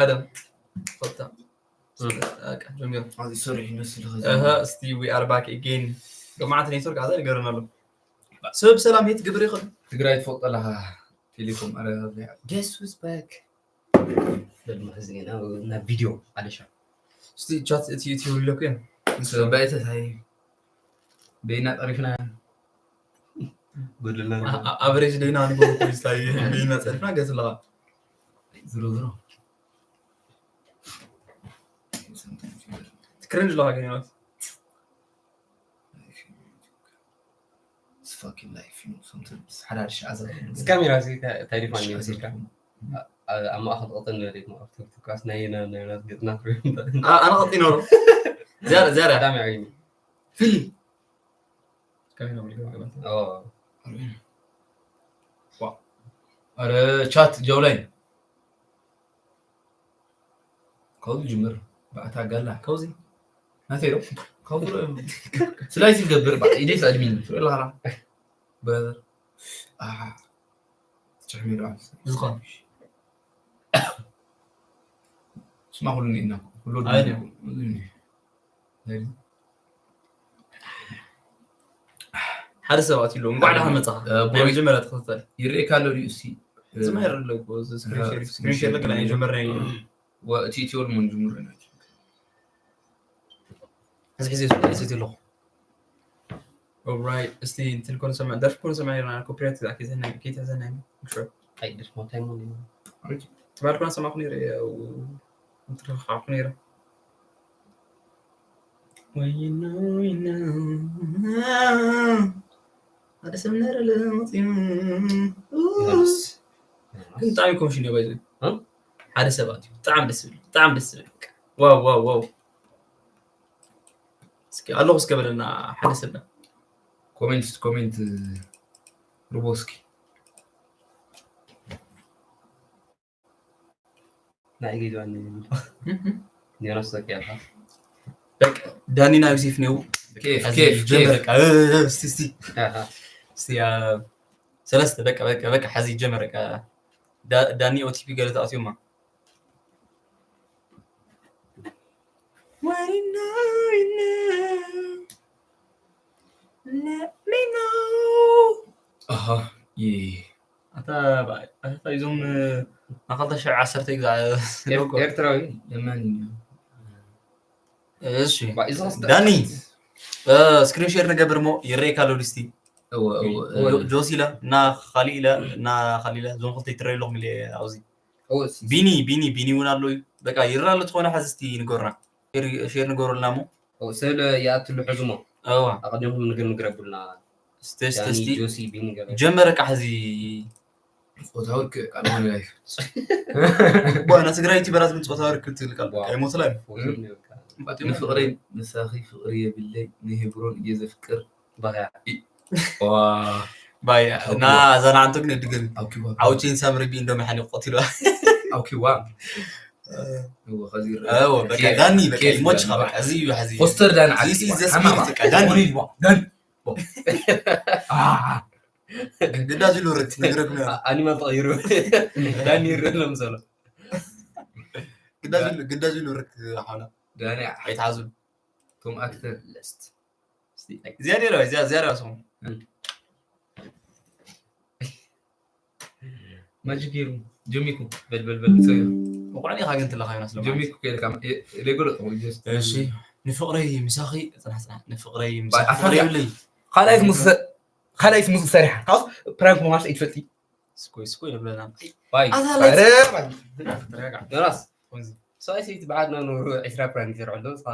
ቀደም ፈታ በቃ ጀሚሩ። ኣብዚ ሰሪሕ ይመስል እህ እስቲ we are back again። ሎማዓንቲ ኔትወርክ ኣዛ ይገርም ኣሎ። ሰብ ሰላም ሄት ግብር ይኽእል። ትግራይ ትፈልጦ ኣለኻ። ቴሌኮም ኣረጋግያ Guess who's back? በል ማሕዚ ናብ ናብ ቪድዮ ኣለሻ እስቲ ቻት እቲ እቲ ይብለኩ እያ። ሰባይተታይ በይና ጠሪፍና ጎድልና ኣቨሬጅ ደይና ንጎ ፖሊስ ታይ በይና ጸድፍና ገስ ኣለኻ። ዝሮ ዝሮ ትክርን ኣለኻ ግን It's fucking life, you know, sometimes ሓዳር ሻዕዘ እዚ ካሜራ እዚ እንታይ ዲፋን ይመስልካ? ኣብ ማእኸል ቀጠን ዝበለ እዩ ኣብ ቲክቶክ ካስ ናይ ናይ ናይ ገጽና ክሪም ኣነ ቀጢኖ ዝያዳ ዝያዳ ቀዳሚ ዓይኒ ፊልም ኦ ኣረ ቻት ጀውላይ ካብዚ ጅምር ብኣታ ጋላ ከውዚ ናተይ ዶ ካብዚ ዶ ስላይስ ይገብር ባ ኢደይ ኣድሚን ትርኢ ኣለኻ ብራዘር ኣሃ ትጨሕሚሩ ዝኾን ስማ ኩሉ ኢና ኩሉ ኣይ ድዩ? ሓደ ሰባት ኢሉ እንኳዕ ደሓን መጻኻ ናይ መጀመርያ ተኸታታሊ ይርእየካ ኣሎ ድዩ እስቲ ዝመር ኣለኩ ስክሪንሸር ስክሪንሸር ለግና የጀመርና እዩ እቲ ኢትዮ ምን ጅምር ሕዚ ሕዚ ሰቲ ኣለኹ ኦራይት እስቲ እንትን ኮነ ሰምዕ ደርፊ ኮነ ሰምዕ ርና ኮፒራይት ዛ ኬዘና ኬተዘና ምክሾ ኣይደሽ ሞታይ ሞ ትባል ኮነ ሰማኹ ነረ እንትረኻኹ ነረ ወይና ወይና ሓደ ሰብ ነረ ለመፅዩ ግን ብጣዕሚ ኮሚሽን እዩ ባይዘ ሓደ ሰባት እዩ ብጣዕሚ ደስ ዝብል ብጣዕሚ ደስ ዝብል ዋው ዋው ዋው እስኪ ኣለኹ እስከ በለና ሓደ ሰብ ኮሜንት ኮሜንት ሩቦስኪ ናይ ጌድዋኒ ዮናስ ዘኪያልካ ዳኒና ዮሴፍ ነው ኬፍ ኬፍ ኬፍ እስቲ እስቲ ሰለስተ በቃ በቃ በቃ ሐዚ ይጀመር በቃ ዳኒ ኦቲፒ ገለ ተኣትዮማ What you know, you know. Let me know. Aha, yeah. ኣታ ኣታ እዞም ኣኻልተ ሽዕ ዓሰርተ ግዛ ኤርትራዊ የመን እሺ ዳኒ ስክሪን ሼር ንገብር ሞ ይረኤካ ኣሎ ድስቲ ጆሲ ኢለ እና ካሊእ ኢለ እና ካሊእ ኢለ እዞም ክልተ ይትረዩ ኣለኹም ኢለ ኣብዚ ቢኒ ቢኒ ቢኒ እውን ኣሎ እዩ በቃ ይራ ኣሎ ዝኾነ ሓዚ እስቲ ንገሩና ሼር ንገሩልና ሞ ስለ ይኣትሉ ሕዝሞ እዋ ኣቐዲምኩም ንግር ንግረቡልና እስቲ እስቲ እስቲ ጆሲ ቢኒ ገለ ጀመረ ቃ ሕዚ ጾታዊ ርክብ ቃል ሆነ ላይፍ ቧና ትግራይ ዩቲበራት ምን ጾታዊ ርክብ ትብል ቃል በቃ ይሞትላ እዩ ንፍቕረይ ምሳኺ ፍቕሪ የብለይ ንሄብሮን እየ ዘፍቅር ባያ ባያ እና እዛ ንዓንቶ ግን ድግም ኣውኪዋ ዓውቺን ሳምሪ ቢ እንዶ መሓኒ ቆትሉ ኣውኪዋ እወ ከዚ ይረአ እወ በቃ ዳኒ በቃ ይሞችኻ በቃ እዚ እዩ ሕዚ ፖስተር ዳን እዚ ዓዲ ዘስሚት በቃ ዳኒ ዳን ግዳ ዝሉ ርክ ነግረኩም ኣኒማል ተቐይሩ ዳኒ ይረአ ሎም ዘሎ ግዳ ዝሉ ርክ ሓና ዳኒ ኣይትሓዙ ቶም ኣክተር እዚኣ ነይረ እዚኣ እዚኣ ሪኣ ስሙ ማጂክ ገይሩ ጀሚኩ በልበልበል ብቑዕ ዲኻ ግን ትለኻ ዮናስ ሎማዓንቲ ጀሚኩ ከይልካ የጎለጥኹ እሺ ንፍቕረይ ምሳኺ ፅናሕ ፅናሕ ንፍቕረይ ኣታ ምሳኺ ካልኣይት ምስ ካልኣይት ምስ ሰሪሓ ካብ ፕራንክ መማስ ኣይትፈልጢ ስኮይ ስኮይ ንብለና ባይ ኣታ ኧረ ተረጋጋዕ ዮናስ ከምዚ ሰብኣይ ሰበይቲ ብሓድና ኖሩ ዕስራ ፕራንክ ይሰርሑ ኣለዉ ንስኻ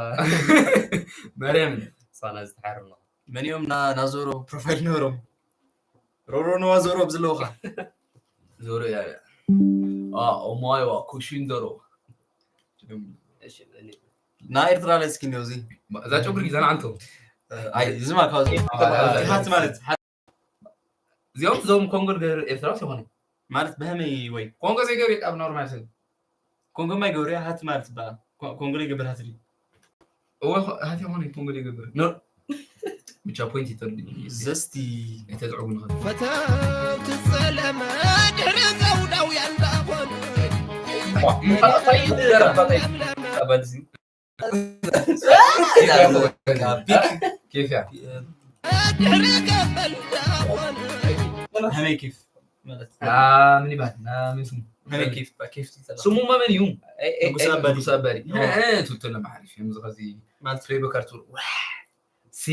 ማርያም ንስኻ ናዚ ትሓር ኣለኻ መን እዮም ና ናዞሮ ፕሮፋይል ነበሮም ሮሮ ነዋ ዞሮ ኣብ ዘለውኻ ዞሮ ያለ ኦማይዋ ኩሽን ዶሮ እሺ እኔ ና ኤርትራ ላይ እስኪ እንዲው እዚ እዛ ጨጉሪ ዛና ኣንቶ ኣይ ዝማ ካብ ሃት ማለት እዚኦም ዞም ኮንጎ ዝገብር ኤርትራስ ይኾነ ማለት ብሀመይ ወይ ኮንጎ ዘይገብር ኣብ ኖርማል ሰብ ኮንጎ ማይ ገብር ሃት ማለት በቃ ኮንጎ ላይ ገብር ሃት እወ ሃት ይኾነ ኮንጎ ዘይገብር ብቻ ፖይንት ይጠርድ ዘስቲ ኣይተዝዕጉ ንኸ ፈተውቲ ጸለመ ድሕሪ ዘውዳውያን ደኣ ኾኑ ኬፍ እያ። ከመይ ኬፍ ማለት ምን ይባል? ምን ስሙ? ከመይ ኬፍ ኬፍ ትልተላ ስሙማ መን እዩ? ንጉስ ኣባዲ። ንጉስ ኣባዲ። እ፣ እ፣ ትብቶ ለማሓሪፍ እዮም። እዚ ኸዚ ማለት ፕሌይቦክ ኣርቱር። ሲ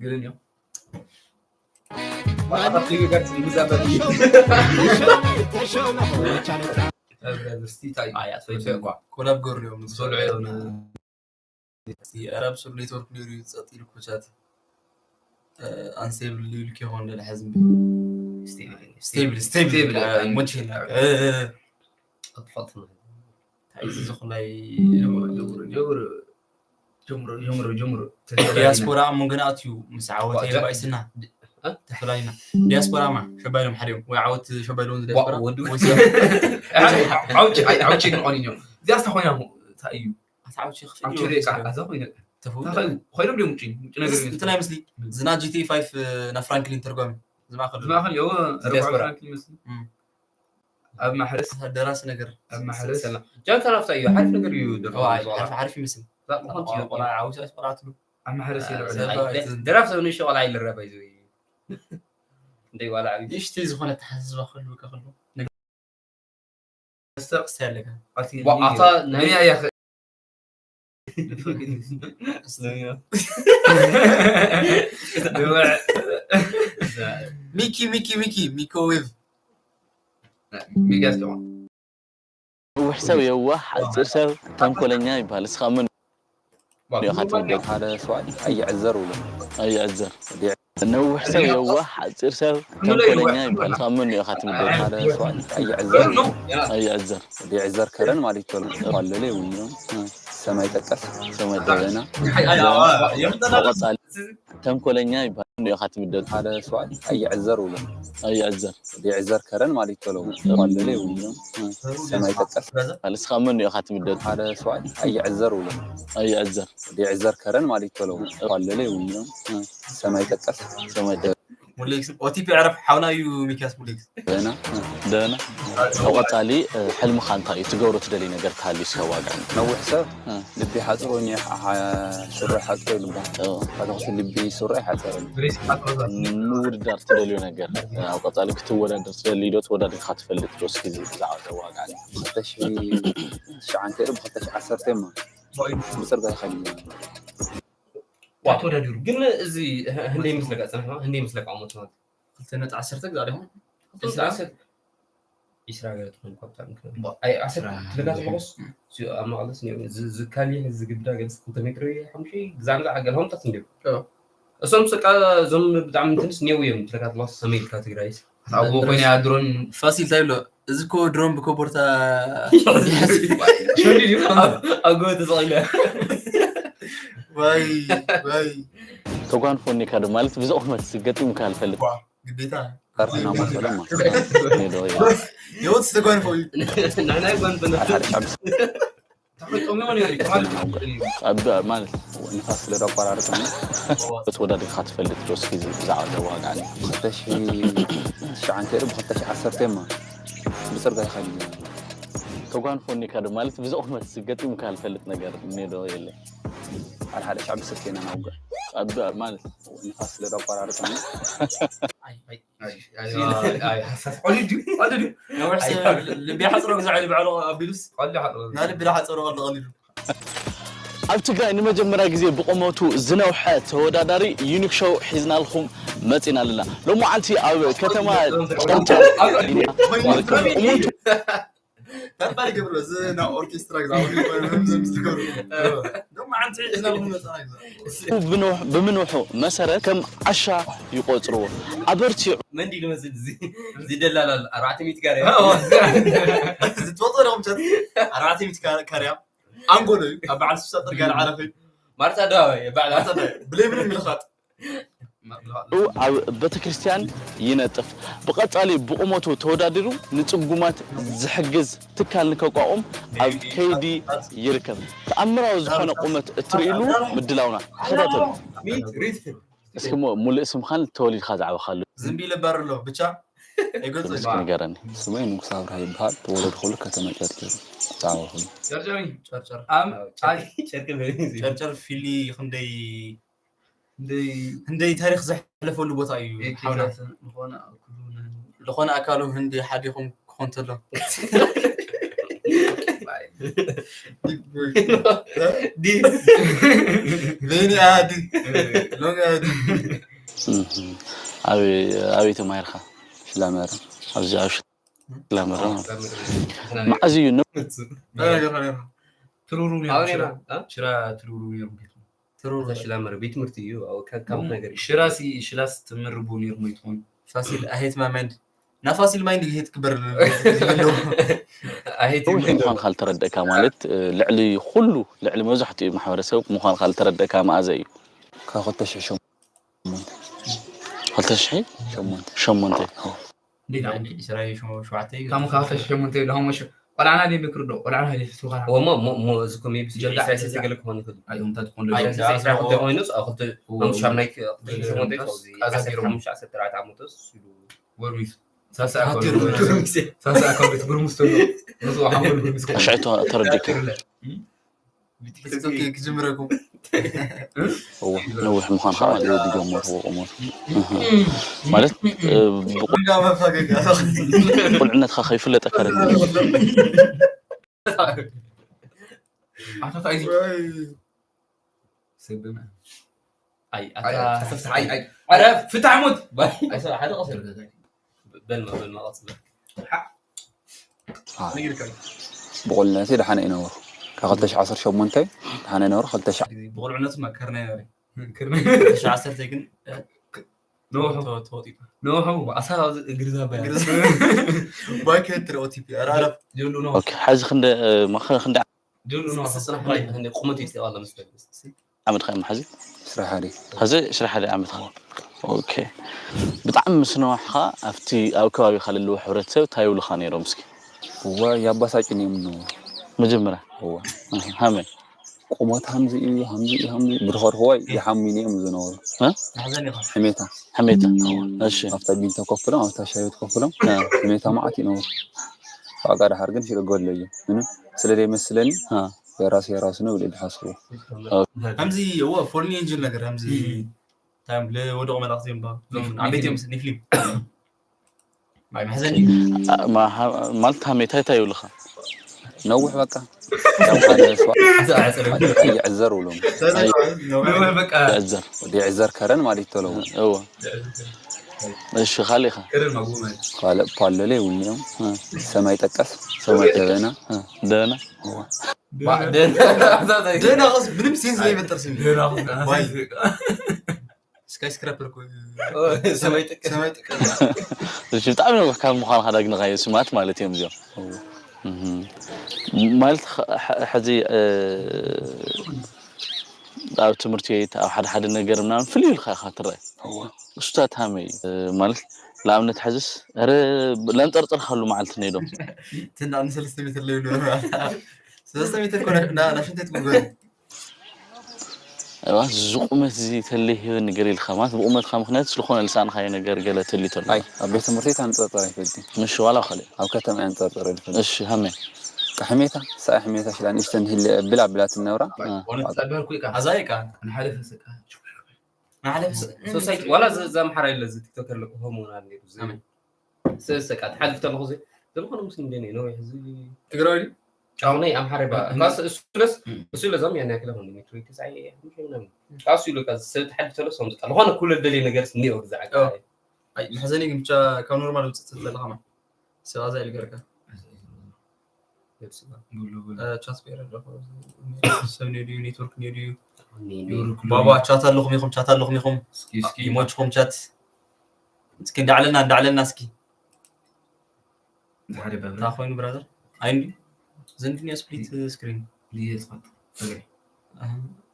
ግርን እዮም። ንጉስ ኣባዲ። እስቲ ታይ ኣያ ትፈልጥ እኳ ኮላብ ገሩ እዮም። ዝፈልዑ እዮም። ኣራብ ሰብ ኔትወርክ ነይሩ እዩ ጸጥ ኢሉ ኮቻት ኣንስቴብል ኢሉ ከይኾን ደለ ሕዝቢ ስቴብል ስቴብል ስቴብል ስቴብል። ሞንቼና ኣጥፋጥፍና ታይዚ ዝኾላይ ጀምሮ ጀምሮ ጀምሮ ጀምሮ ጀምሮ ዲያስፖራ ኣብ መንጎና ኣትዩ ምስ ዓወት ዋጃ- የባይስና ተፈላይና ዲያስፖራ ማ ሸባሎም ሓዲኦም ወይ ዓወት ሸባሎም ዲያስፖራ ወዲ ወይ ዓውጭ ዓውጭ ንኾን እዮም። እዚኣ ስታ ኮይና እንታይ እዩ? ኣታዓውቺ ዓውጭ ሪእካ ኣዛ ኮይነ ተፈው እንታይ ኮይኑ? ኮይኖም ድዮም ውጭ ውጭ ነገር እንታይ መስሊ ዝና ጂቲ ፋይቭ ና ፍራንክሊን ተርጓሚ ዝማእከሉ ዝማእከል ዮ ዲያስፖራ። ኣብ ማሕረስ ደራሲ ነገር ኣብ ማሕረስ ጃንታ ናፍታ እዩ። ሓሪፍ ነገር እዩ። ደርፎ ዓርፍ ይመስል ዛቅ ምኾን ቆላ ዓውሲ ቆላትሉ ኣብ ማሕረስ ይልዑ ዘባ- ደራፍ ሰብ ንእሽቶ ቆልዓ ይልረብ እዩ። እንደይ ዋላ ዓብዪ ንእሽተይ ዝኾነ ተሓሳስባ ክህልወካ ከሎ መስተቕስ ኣለካ ኣታ ናይ እያ ሚኪ ሚኪ ሚኪ ሚኮዌቭ ሚጋስ ዋ ነዊሕ ሰብ የዋህ፣ ሓፂር ሰብ ተንኮለኛ ይበሃል። እስኻ መን ኢኻ ትምደብ? ሓደ ሰብኣይ ኣይዕዘር ውሎ ኣይዕዘር። ነዊሕ ሰብ የዋህ፣ ሓፂር ሰብ ተንኮለኛ ይበሃል። እስኻ መን ኢኻ ትምደብ? ሓደ ሰብኣይ ኣይዕዘር ውሎ ኣይዕዘር። ይዕዘር ከረን ማለት ይቻሉ ኳለለ ይውንዮም ሰማይ ጠቀስ ሰማይ ደበና ተቐጻሊ ተንኮለኛ ይበሃል። መን ኢኻ ትምደብ? ሓደ ሰብኣይ ኣይዕዘር ውሎ ኣይዕዘር ይዕዘር ከረን ማለት ይቻሉ ኳለለ ይውንዮም ሰማይ ጠቀስ እስኻ መን ኢኻ ትምደብ? ሓደ ሰብኣይ ኣይዕዘር ውሎ ኣይዕዘር ይዕዘር ከረን ማለት ይቻሉ ኳለለ ይውንዮም ሰማይ ጠቀስ ሰማይ ሙሌክስ ኦቲፒ ዕረፍ ሓውና እዩ ሚኪያስ ሙሌክስ ደህና ደህና። ኣብ ቀጻሊ እ፣ ሕልምኻ እንታይ እዩ? ትገብሮ ትደልይ ነገር ተሃልዩ እስከ ዋጋኒ። ነዊሕ ሰብ እ። ልቢ ሓፅሩ እኒኦ ሓ- ሱሪ ሓፅሩ ይልባል እ፣ ኣተኩሲ ልቢ ሱሪ ኣይሓፀርን ንምውድዳር ትደልዮ ነገር እ፣ ኣብ ቀጻሊ ክትወዳደር ትደሊ ዶ? ተወዳዲርካ ትፈልጥ ዶ? እስኪ እዚ ብዛዕባ ተዋጋኒ። ክልተ ሺ ትሽዓተ ኢሉ ብክልተ ሺ ዓሰርተ ማ ብፅርጋ ይኸል ዋ ተወዳዲሩ ግን እዚ ህንደይ ምስለካ ፀንሕና ህንደይ ምስለካ ዓመት ማለት ክልተ ነጥቢ ዓሰርተ ግዛ ዲኹም ክልተ ዓሰርተ ዒስራ ገለ ትኾን እኳ ብጣዕሚ ክነብ ኣይ ዓሰርተ ትለካ ዘለኹስ ኣብ መቐለስ እኒኦ ዝካሊ ዝግዳ ገለስ ክልተ ሜትሮ ሓሙሽተ ግዛዕ ንጋዕ ገለ ሆምታት እንዲዮም እሶም ስቃ እዞም ብጣዕሚ እንትንስ ኔው እዮም ትለካ ዘለኹስ ሰመይ ኢልካ ትግራይስ ኣብኡ ኮይነ ድሮን ፋሲል እንታይ ብሎ እዚ ኮ ድሮን ብኮቦርታ ኣብ ጎበ ተሰቒለ ዋይ ዋይ ተጓንፎ እኒካ ዶ ማለት ብዚ ቁመት ገጢሙካ ዝፈልጥ ግዴታ ካርትና ማሰለማ ኔዶ እዩ። የውት ዝተጓንፎ እዩ ንሕና ይጓንፈና ሓደ ሻብ ተፈጦም ይሆን ይሆን ይሆን ኣብ ማለት ንፋስ ስለ ዘቋራርጠና ተወዳዲርካ ትፈልጥ ዶ? እስኪ እዚ ብዛዕባ ዘዋጋኒ ክልተ ሺ ትሽዓተ ኢሉ ብክልተ ሺ ዓሰርተ ማ ብፅርጋ ይኸል ተጓንፎ እኒካ ዶ ማለት ብዚ ቁመት ገጢሙካ ዝፈልጥ ነገር ኔዶ የለ ሓደ ሓደ ሻብ ስልክ ኢና ናውግዕ ኣብ ማለት ንፋስ ስለ ዘቋራርጠና ሓሳስ ቆልዩ ድዩ ቆልዩ ድዩ ነዊሕ ሰብ ልቢ ሓፅሮ ግዛዕ ኢሉ ብዕሎ ኣቢሉስ ቆልዩ ሓጥሮ ናብ ልቢ ዳሓፀሮ ከሎ ቀሊሉ ኣብ ትግራይ ንመጀመርያ ግዜ ብቑመቱ ዝነውሐ ተወዳዳሪ ዩኒክ ሾው ሒዝናልኩም መፂና ኣለና። ሎማዓንቲ ኣብ ከተማ ጨንቻ ቁመቱ ተባል ገብሮ እዚ ናብ ኦርኬስትራ ግዛ ዝገብሩ ሎማዓንቲ ሒዝናልኩም መፅና ግዛ ብንውሕ- ብምንውሑ መሰረት ከም ዓሻ ይቆፅርዎ። ኣበርቲዑ መንዲ ልመስል እዚ እዚ ደላላ ኣሎ ኣርባዕተ ሚእቲ ጋር ዝትወፅኦ ዶ ምሸት ኣርባዕተ ሚእቲ ካርያ ኣንጎሎ እዩ ኣብ በዓል ስሳ ፅርጋ ዝዓረፈ እዩ ማርታ ኣደባባይ በዓል ብለይ ምንም ምልኻጥ ኣብ ቤተክርስትያን ይነጥፍ። ብቐጻሊ ብቑመቱ ተወዳዲሩ ንጽጉማት ዝሕግዝ ትካል ንከቋቁም ኣብ ከይዲ ይርከብ። ተኣምራዊ ዝኾነ ቁመት እትርእይሉ ምድላውና ተኸታተሉ። ሚት ሪትፍል እስኪ እሞ ሙሉእ ስምኻን ተወሊድካ ዝዓበኻሉ ዝንቢ ልባር ኣሎ ብቻ ኣይገልጾ እስኪ ንገረኒ። ስመይ ንጉስ ኣብርሃ ይበሃል። ተወለድኩሉ ከተማ ጨርጨር ዝዓበኹሉ። ጨርጨር እዩ። ጨርጨር ኣብ ኣይ ጨርቂ በይኑ እዩ። ጨርጨር ፊሊ ክንደይ እንደይ ክንደይ ታሪኽ ዘሕለፈሉ ቦታ እዩ። ሓውና ዝኾነ ኣክሉ ዝኾነ ኣካሉ ህንዲ ሓዲኹም ክኾን ተሎ ዲስ በይኒ ኣዲ ሎሚ ኣዲ እህ፣ ኣበይ ኣበይ ተማሂርካ? ሽላመረ። ኣብዚ ኣብ ሽላመረ ማለት እዩ። መዓዝ እዩ ን- ትሩሩ ነይሩ ኣበይ ሽራ ነይራ? እ? ሽራ ትሩሩ ነይሩ ቤቱ ትሩሩ እዛ ሽላመረ ቤት ትምህርቲ እዩ። ኣብ ካብ ካብ ነገር እዩ። ሽራሲ ሽላስ ትምርቡ ነይሩ ሞ ይትኾን ፋሲል ኣሄት ማመንድ ና ፋሲል ማይንድ ይሄት ክበር ኣሄት ነዊሕ ምዃንካ ልተረደእካ ማለት እ፣ ልዕሊ ኩሉ ልዕሊ መብዛሕትኡ ማሕበረሰብ ምዃንካ ልተረደእካ መኣዘ እዩ? ካብ ክልተ ሽሕ ሸሞንተ ክልተ ሽሕ ሸሞንተ ሸሞንተ እንዴት ዓመት ዕስራ ሸውዓተ እዩ ካብ ካብ ሸሞንተ ይብልሃሞ ሽ ቆልዓና ድዩ ምክሪ ዶ ቆልዓና ድዩ ፍትውኻና ወሞ ሞ ሞ እዚ ኮሜ ብስ ጀልዳ ጀልዳ ጀልዳ ተገለ ክኾን ይኽእል እዩ። ኣይምታት ኮን ኣብ ክልተ ሽሕ ዕስራ ክልተ ኮይኑ ኣብ ክልተ ሓሙሽተ ናይ ክልተ ሽሕ ሸሞንተ ኣብዚ ዓሰርተ ሓሙሽተ ዓሰርተ ኣርባዕተ ዓመት ወስ ኢሉ ወርሚስ ሳሳ ኣካል ሳሳ ኣካል ጉርሙስ ተሎ ንሱ ሓሙል ጉርሙስ ሽሕ ተረዲእካ ቲክቶክ ክጅምረኩም እወ ነዊሕ ምዃንካ ማለት እዩ ዝጀመርዎ ቁመት ማለት እ፣ ብቁ- ቁልጋ መፋገጋ ቁልዕነትካ ከይፍለጠካ ደግ ኣታታ እዚ ስብና ኣይ ኣይ ኣታ ኣይ ኣይ ኣረ ፍታሕ ሞት ኣይሰ ሓደ ቀስ በልማ በልማ ቀጽል ብቁልነቲ ደሓነ ይነበሩ ካብ ክልተ ሽሕ ዓሰርተ ሸሞንተ ደሓነ ይነበሩ ክልተ ሽሕ ብቁልዕነቱ መከርና ይነበረ ክርሚ ሽዓ ዓሰርተ ግን ነውሑ ተወጢጡ ነውሑ ኣሳ እግሪ ዛባ ባይክ ትረ ኦቲፒ ኣራረብ ጀሉ ነው ኦኬ ሓዚ ክንደ እ፣ ማኸ ክንደ ጀሉ ነው ጽናሕ እንደ ቁመት ይስተዋል ለምስተል ዓመት ኸ መሓዚ ስራሕ ሓደ ሐዚ ሽራ ሓደ ዓመት ኸ ኦኬ ብጣዕሚ ምስ ነዋሕኻ ኣብቲ ኣብ ከባቢኻ ለለዎ ሕብረተሰብ እንታይ ይብሉኻ ነይሮም እስኪ እዋ ያባሳጭን እዮም ነው መጀመርያ እዋ እህ፣ ሃመይ ቁመት ሃምዚ እዩ ሃምዚ እዩ ሃምዚ ብድኸርክዋ ይሓሙኒ እዮም ዝነበሩ ማሕዘን ኢኻ ሕሜታ ሕሜታ እሺ ኣብታ ቢንቶ ከፍሎም ኣብታ ሻሂት ከፍሎም እ፣ ሕሜታ መዓት ይነበሩ ዋጋ ድሓር ግን ሽርገሎ እዩ ምንም ስለ ዘይመስለኒ እ፣ የራሱ የራሱ ነው ብለ ዝሓስቡ ከምዚ እዎ ፎልኒ ኤንጅል ነገር ከምዚ ታም ለወደቑ መላእኽቲ እዮም በሃሉ። እዞም ዓበይቲ እዮም ኒፍሊም ማይ መሕዘኒ ማ- ማ- ማለት ሃመይ እንታይ እንታይ ይብሉኻ ነውሕ በቃ ከም ሓደ ስዋ ይዕዘር ውሎም በቃ ዕዘር ወዲ ይዕዘር ከረን ማለት ይተለው እዎ እሺ ካሊእ ኸ ክርን መጉመ ካልእ ፓለለ ይውንዮም እ፣ ሰማይ ጠቀስ ሰማይ ደበና እ፣ ደበና ደህና ኸስ ምንም ሴንስ ዘይፈጠር ስም ስካይ ስክራፐር እኮ ሰማይ ጥቅም ሰማይ ጥቅም እሺ ብጣዕሚ ነዊሕ ካብ ምዃንካ ዳግነኻዮ ስማት ማለት እዮም እዚኦም እህ። ማለት ኸ- ሐ- ሕዚ እ፣ ኣብ ትምህርቲ ቤት ኣብ ሓደ ሓደ ነገር ምናምን ፍልይ ኢልካ ኢኻ ትረአ እሱታት ሃመይ እ፣ ማለት ንኣብነት ሕዝስ ረ ለንጠርጥርካሉ መዓልቲ ነይዶም ትንዳ ንሰለስተ ሜትር ለዩ ሰለስተ ሜትር ኮነ ናሽንተት ጉልበል እዋ፣ እዚ ቁመት እዚ ተለይ ህበኒ ገለ ኢልካ ማለት ብቁመትካ ምክንያት ስለኮነ ልሳንካዮ ነገር ገለ ተልዩ ተሎ ኣይ ኣብ ቤት ትምህርቲ ኣንፀርፀር ኣይፈልጥን ምሽ ዋላ ካልእ ኣብ ከተማ ኣንፀርፀር ይፈልጥ እሺ ሃመይ ሕሜታ ሰኣ ሕሜታ ሽላ ንእሽተን ህለ ብላ ብላ ትነብራ ወነ ተጸበርኩ ኢካ ኣዛ ኢካ ንሓለፈ ሰቃ ንሓለፍ ሶሳይቲ ዋላ እዚ እዚ ኣምሓራ የለ እዚ ቲክቶከር ለቁ ሆሞናል ነይሩ እዚ ኣመን። ሰ- ሰቃ ትሓልፍ ተለኹ እዚ ዘለኾነ ምስ እንደ ነይ ነዊሕ እዚ ትግራዊ ድዩ? ጫው ናይ ኣምሓራ ባ እ- ካስ እሱ ለስ እ- እሱ ለዛም ያን ያክል ሆነ ሜትሮ ይተሳይ ምሽ ምናምን ካስ ይሉ ካስ ሰብ ትሓልፍ ተለስ ከም ዝቃ ዝኾነ ኩለ ደልየ ነገር ስኒኦ ግዛዕ ኦ። ኣይ መሕዘኒ ግን ብቻ ካብ ኖርማል ውፅእ ትብል ዘለኻ ማ ሰባዛ ኢሉ ገርካ ቻት ቤረ ኣለኹ ሰብ ኔድዩ ኔትወርክ ኔድዩ ባባ ቻት ኣለኹም ኢኹም ቻት ኣለኹም ኢኹም እስኪ እስኪ ኢሞችኹም ቻት እስኪ እንዳዕለልና እንዳዕለልና እስኪ ሓደ በብራ እንታይ ኮይኑ ብራዘር ኣይ እንዲ ዘንድኛ ስፕሊት ስክሪን ልየፅፋት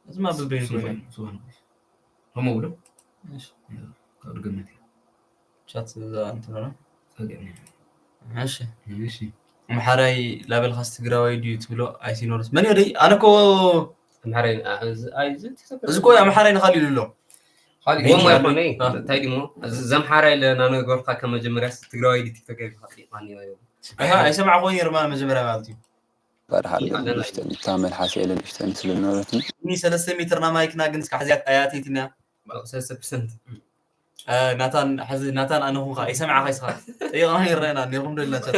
እዚ ማ ብብሬን ኮይኑ ሆሞ ብሎ እሺ። ካብ ድገመት ቻት እዛ እንትን ነው ጸገም እሺ እሺ ኣምሓራይ ላበልካስ ትግራዋይ ድዩ ትብሎ ኣይሲኖርስ መን ወደይ ኣነ እኮ ኣምሓራይ ኣ- እዚ- ኣይ፣ እዚ ቲክቶከር እዚ እኮ ኣምሓራይ ንኻል ኢሉ ኣሎ ካልእ ጎማ ይኮነ። እንታይ ድሞ ዘምሓራ ኢለ ናነገርካ ከም መጀመርያ ትግራዋይ ዲ ቲክቶክ ይፋቂ ማን ይባዩ። ኣይሰማዕኮ ነርማ መጀመርያ ማለት እዩ። ባድሓር ንሽተን እታ መልሓስ ኢለ ንሽተን ስለ ዝነበረትኒ እኒ ሰለስተ ሜትርና ማይክና ግን እስካ ሕዚያት ኣያተይትና ሰለስተ ፐርሰንት ናታን ሕዚ ናታን ኣነኹ ካ ይሰምዓኻ ይስኻ ጠይቕና ይረአና እኒኹም ዶ ኢልና ቻት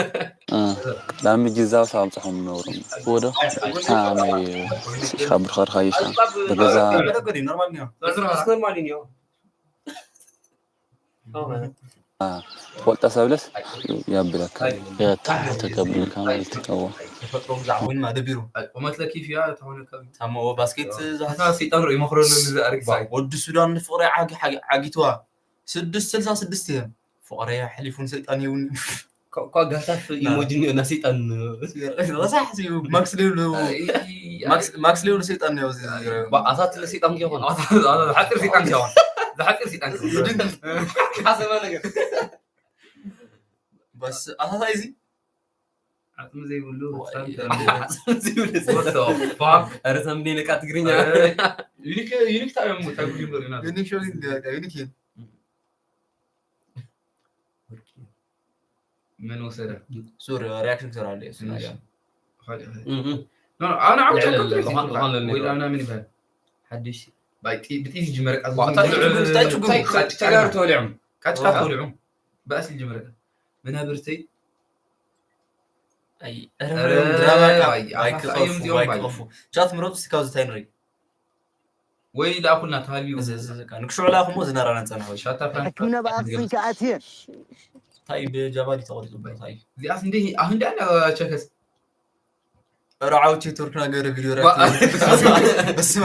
ላሚ ጅዛው ሳምፅሖም ነብሩ ወዶ ናይ ሽካ ብርኸርካ ይሻ ብገዛ ኖርማል ኒዮ ኖርማል እዩ ትፈልጦ ሰብለስ ያብለካ የታሕተ ከብልካ ማለት ትቀዋ ተፈጥሮ ብዛዕባ ወይንማ ደቢሩ ቁመት ለኪፍ እያ ተኾነ ካብ ታሞ ባስኬት ዝሓሳ ሰይጣን ርኡ ይመኽረሉ እዚ ኣርግሳ ወዲ ሱዳን ንፍቕሪ ዓጊ- ዓጊ- ዓጊትዋ ስድስት ስልሳ ስድስት እየ ፍቕሪ ኣሕሊፉን ሰይጣን ይውን እኳ ጋታፍ ኢሞጂ እኒኦ እና ሰይጣን ረሳሕ እዩ ማክስ ሌብሉ ማክስ- ማክስ ሌብሉ ሰይጣን ነው እዚ ኣታት ሰይጣን ከይኮነ ሓፂር ሰይጣን ከይኮነ ዝሓፂር ሰይጣን ከይኮነ ሓሰባ ነገር በስ ኣታታይ እዚ ዓፅሚ ዘይብሉ ዩኒክ ኧረ ተምኔ ነቃ ትግርኛ ዩኒክ ዩኒክ ታዮም ታጉ ይምርና ዩኒክ ሾሊን ዩኒክ መን ወሰደ ሱር ሪያክሽን ክሰራለ እሱ ነገር ኣነ ዓው ቸከ ወይ ኣምና ምን ይባል ሓድሽ ብጥይት ዝጅመረ ተጋሩ ተወሊዖም ቀጥታ ተወሊዖም በእስ ዝጅመረ መናብርተይ ድራማ ኣይክኸፉ ቻት ምረጡ እስቲ ካብዚ እንታይ ንርኢ ወይ ላኩልና ተሃልዩ ንክሽዑ ላኩሞ ዝነራና ፀንሖ ሻታ ፕራንክ ሕክምና ብኣክስን ከኣትየ እንታይ ብጃባ ድዩ ተቆሪፁ እንታይ እዩ እዚኣስ እንደ ኣሁን ዳ ቸከስ ራዓውቼ ቱርክ ነገር ቪዲዮ በስመ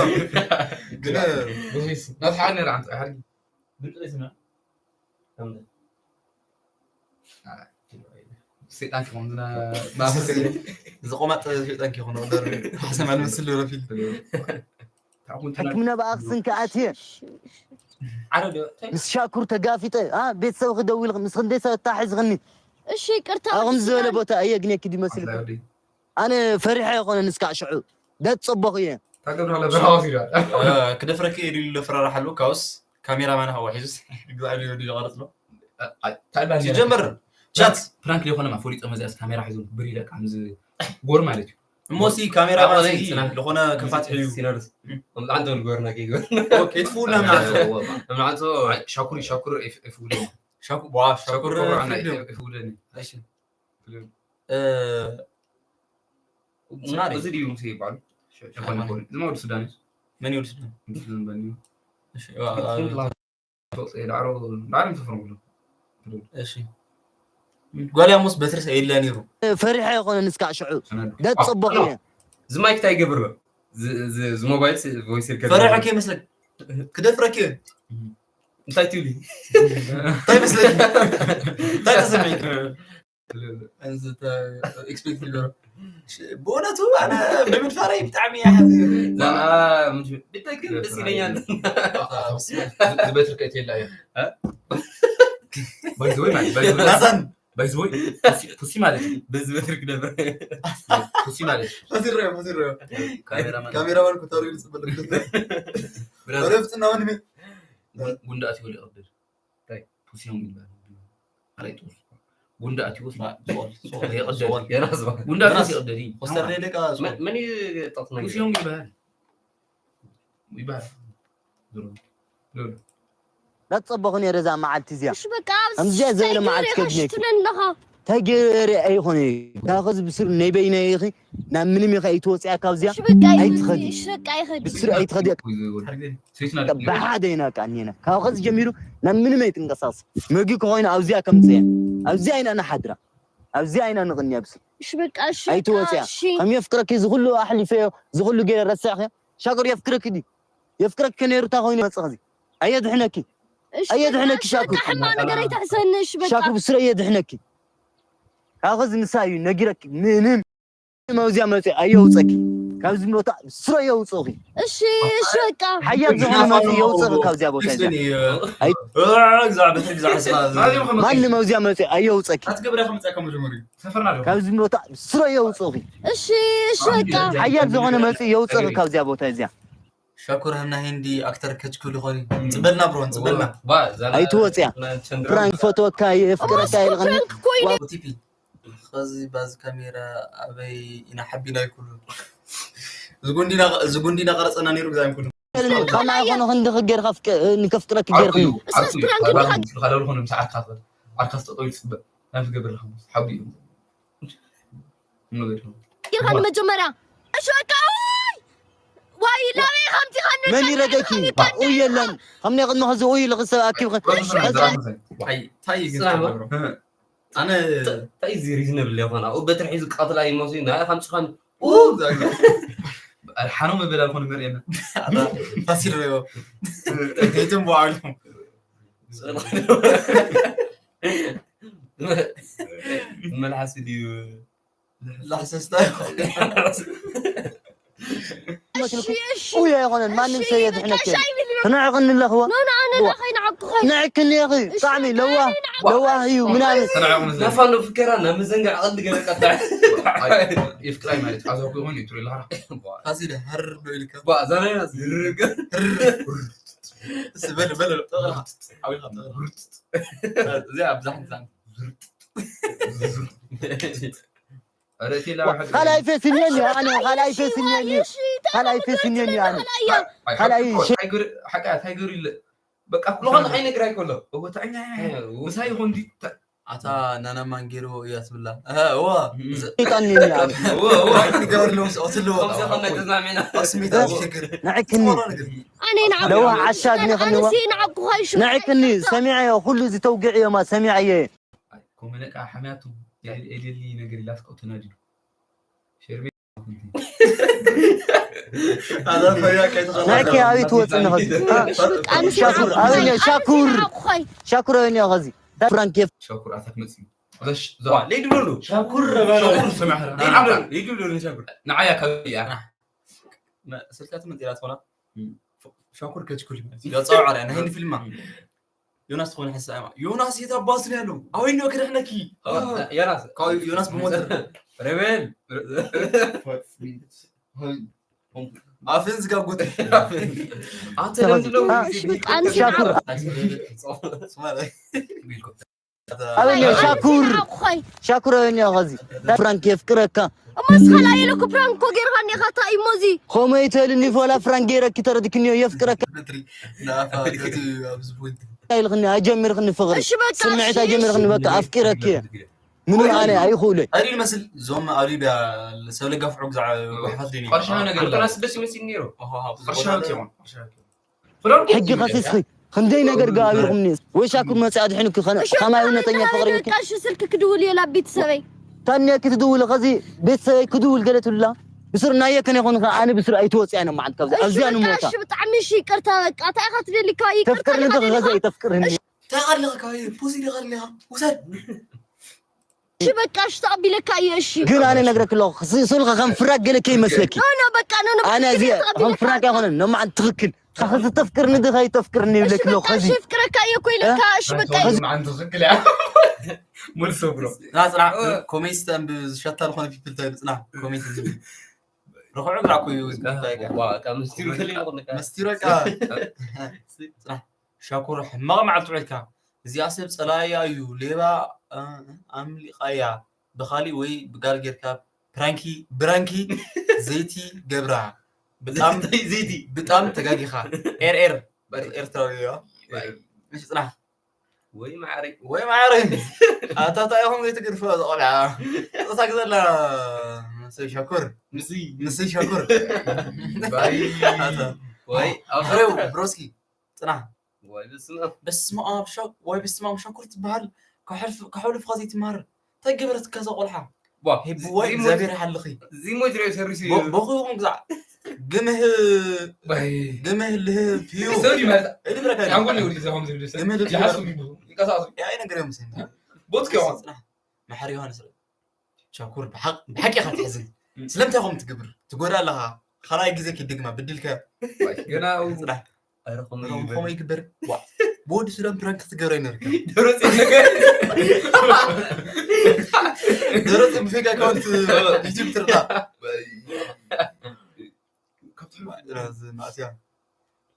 ናት ሓ ነራ ሓርጊ ግልፅና ሰይጣን ክኾን ዝና ዝቆማጥ ሰይጣን ክኾን ሓሰማ ንምስል ረፊል ሕክምና ብኣክስን ከኣትየ ምስ ሻኩር ተጋፊጠ ቤተሰብ ክደውል ምስ ክንደይ ሰብ ታሒዝኽኒ እሺ ይቅርታ ኣኹም ዝበለ ቦታ እየ ግኔኪ ድመስል ኣነ ፈሪሐ የኾነ ንስካ ሽዑ ደት ጽቡቕ እየ ክደፍረኪ እየ ድሉ ለፈራርሓሉ ካውስ ካሜራ ማን ሃዋ ሒዙስ እግዚኣብሔር ወዲ ዝቀረጽ ነው ሲጀምር ቻት ፕራንክ ሊኾነ ማ ፈሊጦ መዚያስ ካሜራ ሒዙ ብር ይለቃ ምዝ ጎር ማለት እዩ እሞሲ ካሜራ ዝኾነ ከፋት ሕዩ ሲነርስ ከምዚ ዓንተ ንግበርና ከይግበር የጥፍኡና ምናምን ምናቶ ሻኩር ሻኩር ይፍውደኒ ሻኩር ሻኩር ሻኩር ይፍውደኒ ምናሪ እዚ ድዩ ምስ ይባሉ ዝኾነ ዝኾነ ዝማ ወዲ ሱዳን እዩ መን ይወድ ሱዳን ሱዳን በኒ ዳዕሮ ዳዕሮ ተፈርሙሉ እሺ ጓልያ ሞስ በትርስ የለ ነይሩ ፈሪሐ የኾነ ንስካ ሽዑ ደት ጽቡቕ እየ ዝማይክ እንታይ ይገብር ዝሞባይል ቮይስ ፈሪሐ ከይመስለክ ክደፍረክ እንታይ ትብሊ እንታይ መስለክ እንታይ ተሰሚዕክ ኤክስፔክት ንገሮ ብእውነቱ ኣነ ብምድፋረይ ብጣዕሚ ብደግም ደስ ይለኛል ዝበትር ከእትየላ እያ ናዛን ባይዘወይ ፑሲ ማለት እዩ በዚ በትር ክደብር ፑሲ ማለት እዩ ፈሲረዮ ፈሲረዮ ካሜራማን ካሜራማን ኩታሩ ይልጽበል ረፍትና ወንድሜ ጉንዳት ይወል ይቀብር ታይ ፑሲኖም ይባል ካልኣይ ጥቅሱ ጉንዳት ይወስ ጉንዳት ይወስ ይቀደድ ኮስተር ደቃ መን ይጠቅስ ነገር ፑሲኖም ይባል ይባል ዳጸበኹ ነይረ እዛ መዓልቲ እዚኣ እሺ በቃ ከምዚኣ ዝበለ መዓልቲ ከግኘኪ ትብለኒ ኣለኻ ተገይረ ኣይኾነ ካብ ኸዚ ብስሩ ናይ በይነ ኢኺ ናብ ምንም ኢኻ ኣይትወፅያ ካብዚኣ እሺ በቃ ኣይትኸዲ እሺ በቃ ይኸዲ ብስሩ ኣይትኸዲ ሰይትና ብሓደ ኢና ቃኒና ካብ ኸዚ ጀሚሩ ናብ ምንም ኣይትንቀሳቀስ ምግቢ ከኾይኑ ኣብዚኣ ከምፅያ ኣብዚኣ ኢና ንሓድራ ኣብዚኣ ኢና ንቕንያ ብስሩ እሺ በቃ እሺ በቃ ኣይትወፅያ እሺ ከም የፍቅረኪ ዝኹሉ ኣሕሊፈዮ ዝኹሉ ገይረ ረሲዕኽዮ ሻኩር የፍቅረኪ ድዩ የፍቅረኪ ከነይሩ እንታይ ኮይኑ መፅእ ኸዚ ኣየድሕነኪ እሺ ኣየድሕነኪ በቃ እሺ ሻኩር በቃ ሕማቕ ነገር ኣይትሕሰኒ እሺ በቃ ሻኩር ብስሩ ኣየድሕነኪ ካብ ኸዚ ንሳ እዩ ነጊረኪ ምንም መውዚያ መፅእ ኣየውፀኪ ካብዚ ቦታ ብስሩ ኣየውፅእኺ እሺ እሺ በቃ ሓያል ዝኾነ መፅእ የውፅእኺ ካብዚያ ቦታ እዚያ ማንም መውዚያ መፅእ ኣየውፀኪ ኣትገብረ ከምፃ ከም መጀመሪ ሰፈርና ዶ ካብዚ ቦታ ብስሩ ኣየውፅእኺ እሺ እሺ በቃ ሓያል ዝኾነ መፅእ የውፅእኺ ካብዚያ ቦታ እዚያ ሻኩር፣ ህምና ሂንዲ ኣክተር ከችኩል ይኾን እዩ። ጽበልና ብሮ፣ ጽበልና። ኣይትወጽያ። ፕራንክ ፈትወካ፣ የፍቅረካ ኢልኸኒ። ኦቲፒ። ኸዚ ባዚ ካሜራ ኣበይ ኢና ሓቢና ይኩሉ። ዝጉንዲና፣ ዝጉንዲና ቀረጸና ነይሩ ግዛም ኩሉ። ከማይ ኾነ ክንዲ ክገርካ ፍቅ-፣ ንከፍቅረክ ገርክኒ። ካልኦሉ ኾነ ምስ ዓርካ ትበል። ዓርካ ስጠጠው ይጽበ። ናይ ትገብር ለኹም። ሓቢ እዩ። ንገድኩም። ጌርካ ንመጀመርያ። እሺ በቃ። ውይ! ዋይ ላበይ ከምቲ ኻን መን ይረደኪ? ኡ የለን። ከምኒ ቅድሚ ኸዚ ኡ ኢሉ ክሰብ ኣኪብ ኸ-፣ ሮሱ ኸዚ ዛም ዘይ። ኣይ ታይ ስራሕ ግብሮ። እንታይ እዚ ሪዝነብል ይኾን ኣብኡ በትሪ ሒዙ ቃትላ ይመስሉ ናይ ከምፅኻን ሓኖ መበላ ዝኾነ መርየና። ፋሲል ረዮ። ከይቶም በዓሉ። መልሓስ ድዩ ላሕሰስታ። እሺ እሺ ኡይ ኣይኮነን ማንም ሰብ የድሕነክ የለን። ትንዕቕኒ ኣለኽዎ። ኖ ኖ ኣነ ና ከይንዓቅኹ ንዕክኒ ኢኺ ብጣዕሚ ለዋህ ለዋህ እዩ ምናምን። ተናዕቑ ምስለ ናፋኖ ፍከራ ናብ መዘንግዕ ቀልዲ ገለ ቀጣዕ ይፍቅራይ ማለት ኣዛኩ ይኾን እዩ ትሪላ። ፋሲል ሀር ዶ ኢልካ። ባ ዛናና ዝርግ በል በል ጠቕልካ። ዓዊልካ ጠቕልካ። እዚኣ ኣብዛ ሓንቲ ዛንታ። ርእቴላ ካልኣይ ፌስ እኒአኒ ኣነ ካልኣይ ፌስ እኒአኒ ካልኣይ ፌስ እኒአኒ ኣነ ካልኣይ ሓቃ ታይገሩ ይለ በቃ ኩሉ ኾን ዓይነ ግራ ይኮሎ። እወ ታኛ ምሳይ ይኾን ዲ ኣታ ናና ማን ገይርዎ እያ ትብላ። እዋ ሸይጣን እኒአኒ ኣነ ገበርለዎም ስኦትለዎ ከምዚ ኾነ ተዛሚና ኣስሚታ ሽግር ንዕክኒ ኣነ ይንዓቁ ለዋህ ዓሻ እድኒ ኸኒዋ ኣነሲ ይንዓቁ ኻይሹ ንዕክኒ ሰሚዐዮ ኩሉ እዚ ተውግዕዮማ ሰሚዐየ ኮመነቃ ሓሚያቱ ኤልሊ ነገር ኢላትከው ተናዲዱ ሸርቤ ንዕኪ ኣበይ ትወፅኒ ኸዚ ሻኩር ኣበይ እኒኦ? ሻኩር ሻኩር ኣበይ እኒኦ ኸዚ ፍራንክ የፍ ሸኩር ኣታት መፅዩ ሌድብሉ ሻኩር ሌድብሉ ሻኩር ንዓያ ካብ እያ ስልካ ትመፅእ ኢላ ትኾና። ሻኩር ከችኩል ይመፅእ። ያው ፃውዕ ኣርያ ናይ ህንዲ ፊልማ። ዮናስ ትኾነ ሕሳማ ዮናስ የት ኣባስ ነው ያለው? ኣበይ ነው ክድሕነኪ? የራስ ካብ ዮናስ ብሞተር ሬቤል ኣፍን ዝጋጎት ኣንተ ለምንድነው ሻኩር ኣበይ እኒኦ? ሻኩር ሻኩር ኣበይ እኒኦ? ኸዚ ፍራንክ የፍቅረካ እሞስ ኻልኣይ ኢለኩ ፕራንክ እኮ ጌርካ እኒኻ ታይ እሞ እዚ ኸመይ ትህልኒ ፎላ ፍራንክ ገይረኪ ተረድክኒዮ የፍቅረካ ንኣፋ ገቲኡ ኣብዚ ፖይንት ኢልክኒ ኣጀሚርክኒ ፍቕሪ እሺ በቃ ስምዒት ኣጀሚርክኒ በቃ ኣፍቂረኪ ምንም ኣነ ኣይኽእለ ኣሪል መስል ዞም ኣብ ሊብያ ሰብ ለጋፍዑ ግዛዕ ጉሕፋት ደኒ ቅርሻዊ ነገር ኣንተናስ ደስ ይመስል ነይሩ ቅርሻዊ ትኾን ሕጂ ከሲስኺ ክንደይ ነገር ገባቢርኩምኒ ወይ ሻኩር መፅእ ኣድሕንኪ ከማይ እውነተኛ ፍቕሪ ኢልኪ በቃ እሺ ስልክ ክድውል እየ ናብ ቤተሰበይ ታኒያ ክትድውል ኸዚ ቤተሰበይ ክድውል ገለ ትብላ ብስር ናየ ከነ ይኹን ኣነ ብስር ኣይትወፅያ ነ መዓልቲ ካብዚ ኣብዚያ ንሞታ እሺ ብጣዕሚ እሺ ይቅርታ በቃ እንታይ ኢኻ ትደሊ እኮ ይቅርታ ተፍቅርኒ ዶ ኸዚ ኣይተፍቅርኒ እንታይ ኣለኻ ካብ ፖዚ ዲኻ ኣለኻ ውሰድ እሺ በቃ እሺ ተቐቢለካ እየ እሺ ግን ኣነ ነግረክ ኣለኹ ስልካ ከም ፍራክ ገለ ከይመስለኪ ኖ ኖ በቃ ኖ ኖ ኣነ እዚ ከም ፍራክ ኣይኮነን ኖ መዓልቲ ትኽክል ኸዚ ተፍቅርኒ ዲኻ ኣይተፍቅርኒ ይብለክ ኣለኹ ኸዚ እሺ ፍቅረካ እየ እኮ ኢለካ እሺ በቃ መዓልቲ ትኽክል እያ ሙሉ ሰው ብሎ ናፅና ኮሜንት ተንብብ ዝሸታ ዝኾነ ፒፕል ታይ ፅና ኮሜንት ዝብል ርኽዑ ግራ እኮ እዩ ዝምታይ ጋር ምስጢሩ ከሊሉ ኹንካ መስቲሮካ ፅና ሻኩር ሕማቕ መዓልቲ ውዒልካ እዚኣ ሰብ ፀላያ እዩ ሌባ ኣምሊቓያ ብኻሊእ ወይ ብጋል ጌርካ ፕራንኪ ብራንኪ ዘይቲ ገብራ ብጣም ዘይቲ ብጣም ተጋጊኻ ኤርኤር ኤርትራዊ እዩ እሺ ፅና ወይ ማዕረይ ወይ ማዕረ ኣታ እንታይ ኢኹም ዘይትግርፎ ዝቆልዓ ፆታ ግዘላ ንሰይ ሸኩር ምስ ንሰይ ሸኩር ወይ ኣብ ፍሬው ብሮስኪ ፅና ወይ ብስመ በስመ ኣብ ሸ ወይ በስመ ኣብ ሸኩር ትበሃል ካሕልፍ ካሕልፍ ኸዚ ትማር እንታይ ገበረትካ እዛ ቆልሓ ዋ ሄብዋይ እግዚኣብሔር ይሓልኺ እዚ ሞጅ ሪኦ ሰርቪስ እዩ ቦ- ቦኹ ይኹም ግዛዕ ግምህ ባይ ግምህ ልህብ እዩ ሰው ይመርጣ እድብረካ ያንጎን ይወዲ ዘሆም ዝብል ግምህ ልብ ይሓስቡ ይብሉ ይቀሳሱ ያይ ነገር የምስል ቦት ከሆን መሐሪ ዮሃንስ ሻኩር ብሓቂ ኢኻ ትሕዝን ስለምንታይ ከምኡ ትገብር ትጎዳ ኣለኻ ካልኣይ ግዜ ክድግማ ብድልካ ገና ፅዳሕ ኣረ ኸመይ ከምኡ ይግበር ዋ ብወዲ ሱዳን ፕራንክ ክትገብረ ይነርካ ደረፂ ነገር ደረፂ ብፌክ ኣካውንት ዩቲብ ትርዳ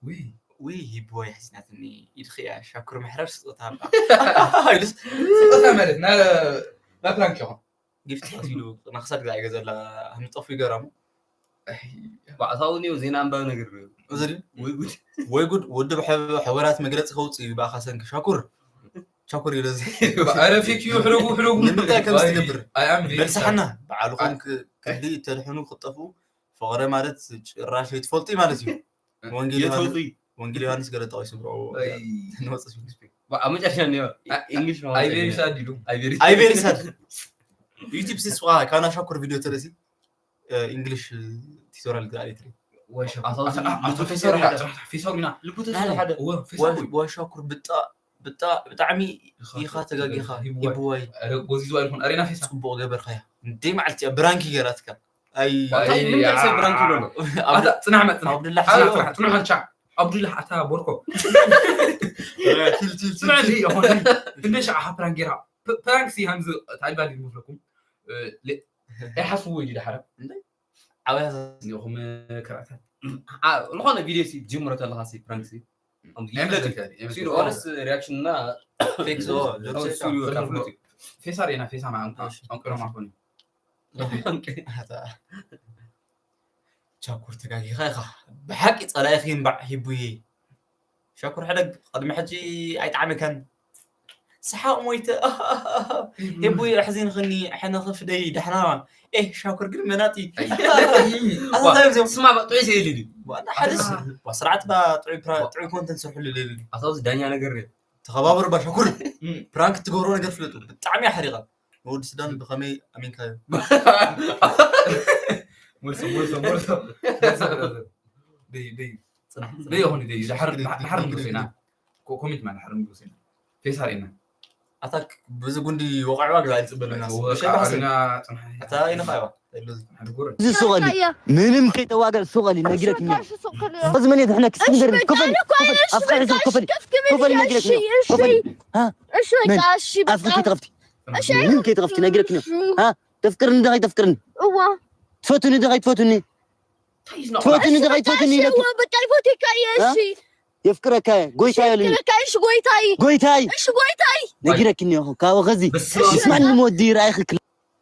ውይ ውይ ሂብዋ ይሕዝናትኒ ኢድኽያ ሻኩር መሕረር ስጦታ ኢሉስ ስጦታ ማለት ና ና ፕራንክ ይኹን ጊፍት ኢሉ ናክሳድ ግዛ ይገዘላ ምጠፉ ይገራሙ ባዕታውን እዩ ዜና ኣንባብ ነገር እዩ። እዚ ድዩ? ወይ ጉድ ወይ ጉድ ውድብ ሕብ- ሕቡራት መግለፂ ከውፅእ እዩ ብኣኻ ሰንኪ ሻኩር ሻኩር ኢለ እዚ ኧረ ፌክ እዩ ሕረጉ ሕረጉ ንምንታይ ከምዚ ትገብር I am very መልስሓና በዓልኹም ክ- ክዲ ተድሕኑ ክትጠፍኡ ፍቕሪ ማለት ጭራሽ ኣይትፈልጡ ማለት እዩ ወንጌል ዮሃንስ- የትፈልጡ እዩ። ወንጌል ዮሃንስ ገለ ጠቒሱ ብሮ ንወፅእ ኣብ መጨረሻ እኒኦ ኢንግሊሽ ነው I very sad ኢሉ I very sad ዩቲብ ስስዋ ካና ሻኩር ቪድዮ ተርእሲ ኢንግሊሽ ቲቶሪያል ግዳ ኤሌክትሪክ ፌሳር ኢና ልቡ ተስፋ ሓደ ፌሳር ወሻኩር ብጣ ብጣ ብጣዕሚ ኢኻ ተጋጊኻ ሂብዋይ ጎዚዝዋ ይኹን ኣሬና ፌሳ ፅቡቕ ገበርካያ እንደ መዓልቲ እያ ብራንኪ ገራትካ ኣይ እንታይ ምንታይ ሰብ ብራንክ ይብሎ ኣሎ ኣታ ጽናሕ መጽናሕ ኣብዱላ ኣታ ሓሲዮ ጽናሕ ጽናሕ ቻ ኣብዱላ ኣታ ቦርኮ ቲል ቲል ጽናሕ ሊ ይኹን እንደ ሻዓ ፕራንክ ጌራ ፕራንክ ሲ ሃምዝ ታይባል ይመስለኩም ኣይሓስብዎ እዩ ድሓረ ዓብያ ይኹም ክራታት ዝኾነ ቪድዮ ሲ ጅምሮ ተለኻ ሲ ፕራንክ ሲ ሲሪየስ ሪያክሽን እና ፌክ ዞ ሱሪ ወካፍሎት እዩ ፌሳር ኢና ፌሳ ማንካ ኣንቅሮ ማኮኒ ቻኩር ተጋጊኻ ኢኻ ብሓቂ ጸላኢኺ እምባዕ ሂቡየ ሻኩር ሕደግ ቅድሚ ሕጂ ኣይጠዓመካን ሰሓቕ ሞይተ ሂቡየ ኣሕዚንኽኒ ሕነ ክፍደይ ዳሕና ኤህ ሻኩር ግን መናጢ ኣዛዮም ዚኦም ስማ ጥዑይ ሰይድ ድዩ ዋና ሓደ ስ- ዋ፣ ስርዓት ባ ጥዑይ ፕራ- ጥዑይ ኮንተንት ስርሕሉ ሌሉ ኣታውዚ ዳኛ ነገር ሪኦ ተኸባበሩ ባ ሻኩር ፕራንክ ትገብሮ ነገር ፍለጡ ብጣዕሚ ኣሕሪቐ ንወዲ ሱዳን ብኸመይ ኣሚንካዮ ሞልሶ ሞልሶ ሞልሶ ሞልሶ ብራዘር ደይ ደይ ደይ ይኹን ደይ ድሓር ድሓር ንጉስ ኢና ኮሜንት ማለት ድሓር ንጉስ ኢና ፌሳር ኢና ኣታ በዚ ጉንዲ ወቃዕዋ ግዛ ይፅበለና ወቃዕና ፅንሓ ኣታ ይነኻዋ ሓድጉረ እዚ ሱቕ በሊ ምንም ከይተዋገር ሱቕ በሊ ነጊረክኛ እዚ መን የድሕነክ እስኪ ንገርኒ ክፈሊ ክፈሊ ኣብ ቃል ሱቕ ክፈሊ ክፈሊ ነጊረክኛ ክፈሊ እሺ በቃ እሺ ኣፍኪ ከይትኸፍቲ ምንም ከይትኸፍቲ ነጊረክኛ ተፍቅርኒ ዶ ከይተፍቅርኒ እዋ ትፈትኒ ዶ ከይትፈትኒ ትፈትኒ ዶ ከይትፈትኒ ኢለኪ በቃ ይፎቴካ እየ እሺ የፍቅረካ እየ ጎይታ እየ ኢሉኒ በቃ እሺ ጎይታይ ጎይታይ እሺ ጎይታይ ነጊረክኒ እኹ ካብ ኸዚ ምስ ማንም ወዲ ርኣይኺ ክላ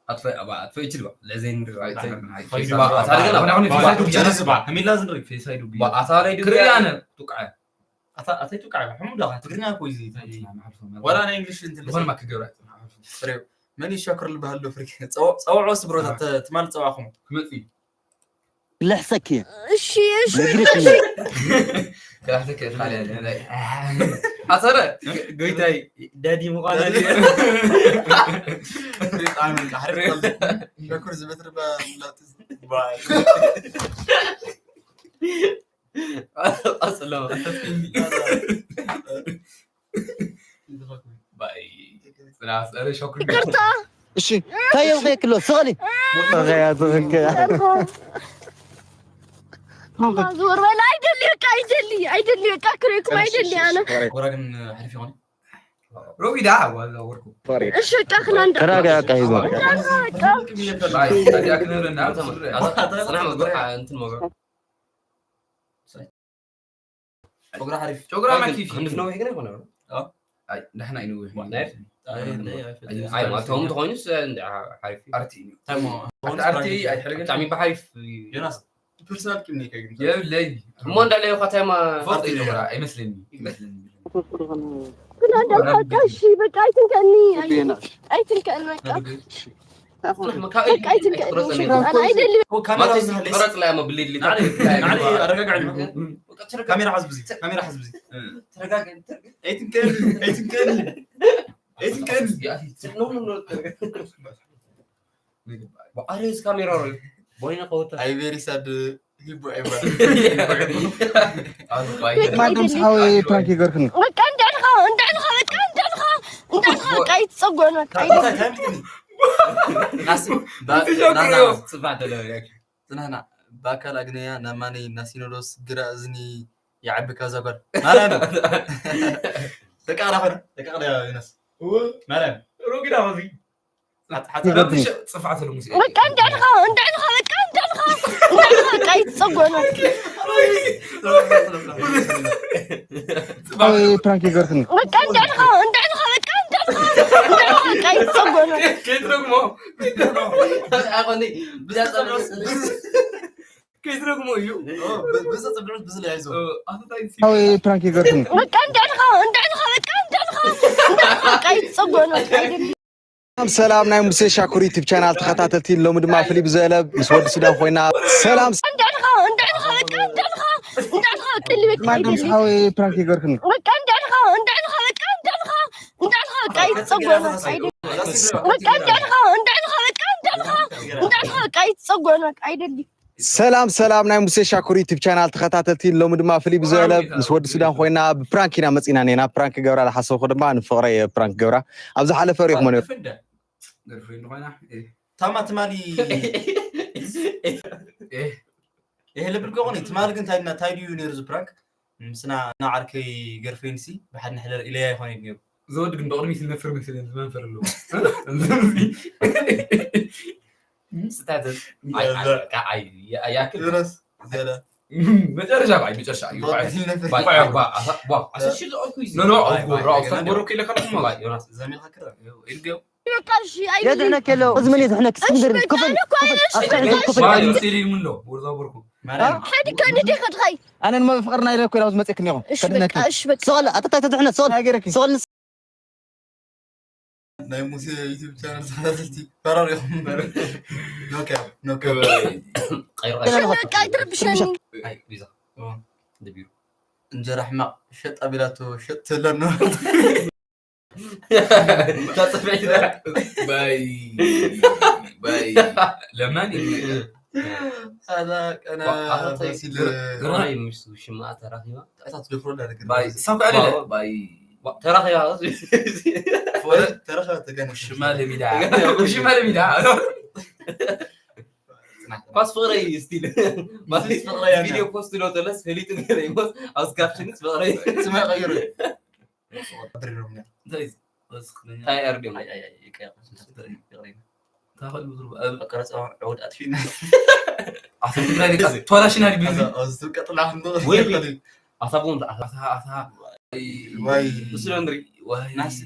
ኣጥፈ ኣባ ኣጥፈ ይችል ባ ለዘይ ንርእ ከሚላ ዝንርኢ ፌሳይ ዱቢ ኣታ ላይ ክርያነ ጡቃ ኣታ ኣታ ጡቃ ሕሙ ዳኻ ትግርኛ እኮ እዩ ወላ ናይ እንግሊሽ እንትን ዝኾነ ማክገብራ መን ይሻክር ልበሃሉ ፍሪክ ጸውዖ ስብሮታት ትማል ጸዋኹም ክመጽእ ልሕሰኪ እሺ እሺ ነጊረክኒ ክላሕተከ ጣልያ ኣሰረ ጎይታይ ዳዲ ምዃና ሸኩር ዝበትርባ ላጥ ኣጽለማ ጸረ ሸኩር ይቅርታ እሺ እንታይ የብኸየክሎ ስቕሊ ኸያ ዝኽከ ዞር በል ኣይደሊ በቃ ኣይደሊ ኣይደሊ በቃ ክሬኩም ኣይደሊ ኣነ ወራ ግን ሕልፍ ይኾን ሮቢዳ ዋላ ወርኩ እሺ በቃ ክና እንዳ ተራጋ በቃ ይዞ በቃ ታዲያ ክንብለና ጽናሕ መዝጎ እንትን መዝጎ ጨጉራ ሓሪፍ ጨጉራ ማኪፊ ክንድፍ ነዊሕ ግን ኣይኮነ ኣይ ዳሕና ይንውሕ ናይ ኣይ ናይ ኣይ ማቶም ተኾይኑስ ሓሪፍ እዩ ኣርቲ እዩ ኣርቲ ኣርቲ ኣይሕርግን ብጣዕሚ ብሓሪፍ ዮናስ ፐርሰናል ቂም ነይካ ግን የብለይ እሞ እንዳለዮ ከተማ ፎርጥ ይጀምራ ኣይመስለኒ ይመስለኒ ክና እንዳ በቃ እሺ በቃ ኣይትንከኒ ኣይትንከኒ በቃ በቃ ኣይትንከኒ ኣነ ኣይደሊ ካሜራ ዝሃለስ ቀረጽ ላይ መብልል ኣረጋጋዕ ካሜራ ሓዝ ብዚ ካሜራ ሓዝ ብዚ ኣይትንከኒ ኣይትንከኒ ኣይትንከኒ ኣሬስ ካሜራ ሮ ቦይነ ከውታ ኣይ ቬሪ ሳድ ሂቡ ኣይባል ማንም ሓወይ ፕራንክ ይገርክኒ በቃ እንድዕልኻ እንድዕልኻ በቃ እንድዕልኻ እንድዕልኻ በቃ ኣይትጸጎን በቃ ጽባሕ ተለ ጽናና ብኣካል ኣግነያ ናብ ማነይ ናብ ሲኖዶስ ግራ እዝኒ ይዓቢ ካብዛ ጓል ማርያም ደቂ ኣራ ኾነ ደቂ ኣራ ዮናስ ማርያም ሮጊዳ ኸዚ ጽፋዕ ተለሙሲ በቃ እንድዕልኻ እንድዕልኻ በቃ እንድዕልኻ እንድዕልኻ በቃ ኣይትጸጎን በቃ ፕራንክ ይገርክኒ። በቃ እንዳ ኢልካ እንዳ ኢልካ በቃ እንዳ ኢልካ እንዳ ኢልካ በቃ ይጸጎነ። ከይትረግሞ ኣይኮኒ ብዛ ጸብረስ ከይትረግሞ እዩ። ብዛ ጸብረስ ብዝለ ያይዞ ኣፈታይ ፕራንክ ይገርክኒ። በቃ እንዳ ኢልካ እንዳ ኢልካ በቃ እንዳ ኢልካ እንዳ ኢልካ በቃ ይጸጎነ። ሰላም ናይ ሙሴ ሻኩር ዩቲብ ቻናል ተኸታተልቲ፣ ሎሚ ድማ ፍልይ ብዝበለ ምስ ወዲ ሱዳን ኮይና። ሰላም እንዳዕድኻ እንዳዕድኻ በቃ እንዳዕድኻ እንዳዕድኻ ቀልበክ ማንም ኣይደሊ ሓወይ ፕራንክ ይገርክኒ። በቃ እንዳዕድኻ እንዳዕድኻ በቃ እንዳዕድኻ እንዳዕድኻ በቃ ይጸጎና ኣይደሊ። በቃ እንዳዕድኻ እንዳዕድኻ በቃ እንዳዕድኻ እንዳዕድኻ በቃ ይጸጎና ኣይደሊ። ሰላም ሰላም ናይ ሙሴ ሻኩር ዩቲብ ቻናል ተኸታተልቲ፣ ሎሚ ድማ ፍልይ ብዝበለ ምስ ወዲ ሱዳን ኮይና ብፕራንክ ኢና መፂና። ኔና ፕራንክ ገብራ ዝሓሰብኩ ድማ ንፍቕረይ ፕራንክ ገብራ ኣብ ዝሓለፈ ሪኹሞ ነይሩ። ታማ ትማሊ ይሄ ልብል ከሆነ ትማሊ ግን ታይድና ታይድዩ ነይሩ ዝ ፕራንክ ምስና እና ዓርከይ ገርፌንሲ ብሓድ ንሕለር ኢለያ ይኾነ ነይሩ። ዘወድ ግን ብቕድሚት ዝነፍር መሰለኝ ዝመንፈር ኣለዎ። ስታተስ። ኣይ፣ ኣይ፣ ኣይ፣ ኣይ፣ ያክል። ድረስ፣ ዘለ። መጨረሻ ባይ፣ መጨረሻ እዩ። ባይ፣ ባይ፣ ባይ፣ ባይ፣ ኣሳ-፣ ባ-፣ ኣሳ-፣ ሽል ኦፍ ኩይዝ። ኖ፣ ኖ፣ ኦፍ ኮርስ፣ ኦፍ ኮርስ፣ ኦፍ ኮርስ፣ ኢለ ከለኹ፣ ባይ፣ ዮናስ። ዘሚልካ ክረ-፣ ኢልገው። በቃ እሺ፣ ኣይ፣ የድሕነክ የለው። እዚ መን የድሕነክ? እስክንድር፣ ክፍል፣ ክፍል፣ ኣስከሕን ክፍል። ባይ፣ ስቴዲ ምን ሎ፣ ወርዛ ወርኩ። ማርያም። ሓዲካ ንዲኻ ትኸይ? ኣነ ንመ-፣ ፍቕርና ኢለ እኮ ናብዚ መፅእክኒ ኢኹም። እሺ፣ ከድነክ። በቃ፣ እሺ፣ በቃ። ስቕል፣ ኣጥታይ ተድሕነ፣ ስቕል። ኣይገረክ። ስቕል ንስ-፣ ናይ ሙሴ ዩቲብ ቻነል ተኸታተልቲ ፈራሪኹም እምበር። ኖ ካፕ፣ ኖ ካፕ። ቀይሩ፣ ቀይሩ። በቃ ኣይትረብሸኒ። ኣይ፣ ቪዛ። ኦ። ደቢሩ። እንጀራ ሕማቕ ሸጥ ኣቢላቶ ሸጥ ትብለና። ታጽፍዒ ትዳ። ባይ፣ ባይ። ለማን ይብላል። ኣዛ ቀና ኣታ ታይ ፋሲል ግራ-፣ ግራ ይምሽ ሽማ ተራኺባ። እታ ትደፍሮ እንዳደገ። ባይ፣ ሳብ ካለ ባይ። ተራኺባ። ፎረ ተረኸ ተገነ። ሽማ ለሚዳ። ሽማ ለሚዳ። ኳስ ፍቕረይ ስቲል። ኳስ ፍቕረይ ኣና። ቪድዮ ፖስት ዶ ተለስ ፈሊጡ ገለ ይሞት። ኣብ ካፕሽንስ ፍቕረይ። ስማ ቀይሩ። እንታይ እዩ? እንታይ እዩ? እንታይ ኣርድዮም? ኣይ፣ ኣይ፣ ኣይ፣ ይቀየር። እንታይ እዩ? ይቀየር። እንታይ ኮይኑ ዝሩ-፣ ኣብ ቀረጻ ዕውድ ኣጥፊእና። ኣቶ ትግራይ ደቃ ተዋላሽና ድዩ? ኣዛ፣ ኣዛ፣ ቀጥላ ክንዶ ወይ ይቀጥል። ኣታ ቦንድ፣ ኣታ፣ ኣታ፣ ኣታ። ዋይ። እሱ ነው እንድሪ። ዋይ። ናስ፣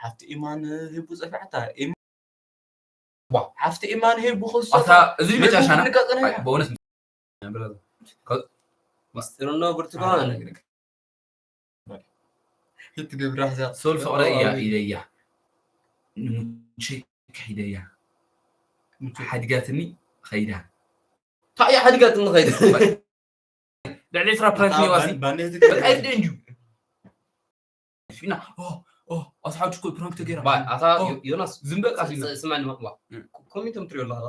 ሓፍቲ ኢማን ህቡ ጸፍዓታ። ኢማ-፣ ዋ። ሓፍቲ ኢማን ህቡ ኸሱ ኣታ፣ እዚ መጨረሻና። ንቀጽና። ኣይ፣ በእውነት። ሚስጥርና ብርቱካን። ክትገብራ እዚኣ። ሶል ፍቕረ እያ ኢለያ። ንሙቼ ከይደያ። ሓዲጋትኒ ኸይዳ። ታያ ሓዲጋትኒ ኸይዳ። ልዕሊ ዕስራ ፕራንክ ባን-፣ ነዋሲ። ባን-፣ በቃ ይደ እንዲዩ። ፊና፣ ኦ፣ ኦ፣ ኣስሓብቲ እኮ ፕራንክ ተገይራ። ባይ፣ ኣታ ኦ፣ ዮ-፣ ዮናስ፣ ዝም በል፣ ቃል ስ-፣ ስ-፣ ስማኒ፣ ዋ። እም። ኮ-፣ ኮሜንቶም ትሪኦ ኣለኻ?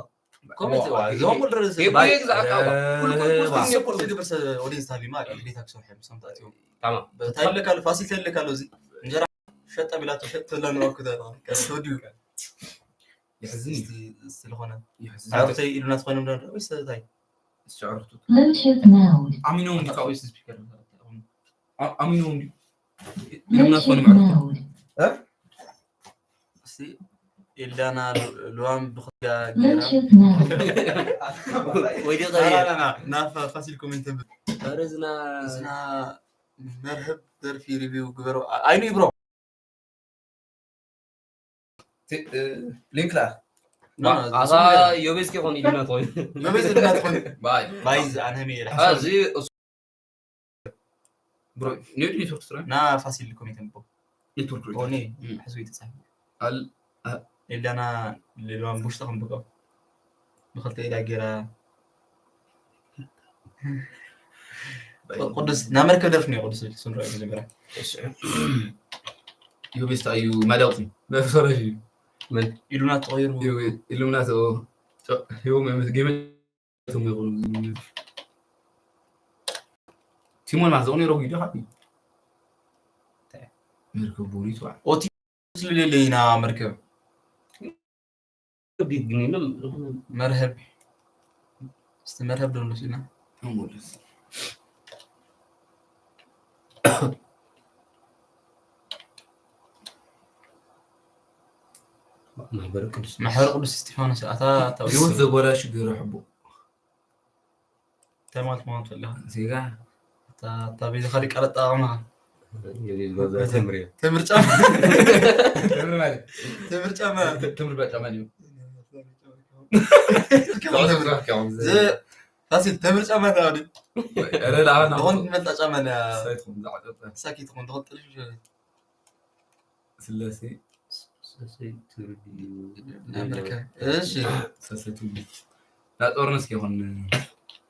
ኮሜንት ዋ፣ ዋ፣ ዞም ወልደ ርእሲ ጌ-፣ ባይ፣ ጌ-፣ ግዛዕ ኣቃዋ። እ፣ ኩሉ ኮሜንት ዋ። ፖስት ሰፖርት ዝገብር ሰብ ኦዲየንስ ታሊማ፣ ግዴታ ክሰርሕ እዮም፣ ሰምታት እዮም። ታማም። ታይ ልካ ኣሎ፣ ፋሲል ታይ ልካ ኣሎ፣ እዚ እንጀራ ሸጥ ኣቢላቶ ሸጥ ትብላ ነበርኩ፣ ተወዲኡ። የሕዝን እዩ። ስለኾነ፣ የሕዝን። ኣዕሩኽተይ ኢሉና ዝኾነ ምንድን ነው? ወይስ ታይ? እሱ ኣዕሩኽቱ። Bluetooth mode. ኣሚኖም እንዲ ካብ ወይስ ስፒከር? ኣ-፣ ኣሚኖም እንዲ። ኢሉና ዝኾነ Bluetooth ኣዕሩኽቱ። Mode. እ? እስቲ ኤልዳና ሉ-፣ ሉዋም ብኽልቲኣ ገይራ። Bluetooth mode. ወይ ዲኻ ና፣ ና፣ ና፣ ና፣ ፋ-፣ ፋሲል ኮሜንት ብ-፣ ኧረ ዝና-፣ ዝና መርህብ ደርፊ ሪቪው ግበሮ። ኣ-፣ ኣይኑ ይብሮ። ቲ-፣ እ፣ ሊንክ ላ። ኖ፣ ኖ፣ ኣታ እሱ ነገር። ዮቤስ ከ ኾን ኢሉና ትኾን። ዮቤስ ኢሉና ትኾን። ባይ። ባይ፣ ዝ-፣ ኣነ ሜ አ፣ ይልሓስ። እዚ እሱ ብሮ፣ ኔት ኔትወርክ ስራ? ና ፋሲል ኮሜንት ኣንብቦ። ኔትወርክ ኦ፣ ኔ፣ እም። ሕዝቢ ተጻፊ። ኣል-፣ አ- ኤልዳና ሌላዋን ቡሽታ ከንብቦ። ብኽልተ ኢዳ ጌራ። ባይ። ቅዱስ፣ ና መርከብ ደርፍ ኔ ቅዱስ ስንሮ መጀመርያ። እሺ። ዮቤስ ታዩ ማዳውቲ። በፈረሽ እዩ። መን? ኢሉና ተቐይሩ። ዮቤ-፣ ኢሉና ተቐ-፣ ተ-፣ ሂቦም እዮም። ጌመ-፣ እቶም ይኹኑ። ቲሞን ማዘው ነይሮ ቪድዮ ሓቢ። መርከብ ቦሊት ዋ። ኦቲ ስለሌለ ኢና መርከብ። ከቢድ ግን የለን። መርሀብ። እስቲ መርሀብ ዶ እንደሱ ኢና። ተሞለስ። ማሕበረ ቅዱስ። ማሕበረ ቅዱስ እስጢፋኖስ ኣታ፣ ኣታ ህይወት ዘበላሹ ገይሩ ሕቡእ። እንታይ ማለት ማለት ፈለኻ? ዜጋ እታ እታ ቤዛ ኻዲ ቀረጥ ኣቕማ እንግዲህ በዛ ተምር እዩ። ተምር ጫማ ተምር ማለት ተምር ጫማ ተምር በጫማ እዩ። ዝ- ፋሲል ተምር ጫማ ታዲ ኧረ ላና ዝኾን ትመጣ ጫማ ያ ሳይትኩም ዛዕጠጠ ሳኪ ትኾን ትኾን ጥልሽ ስለሲ ኣመሪካ እሺ ሰሰቱ ዳጦርነስ ከይኮን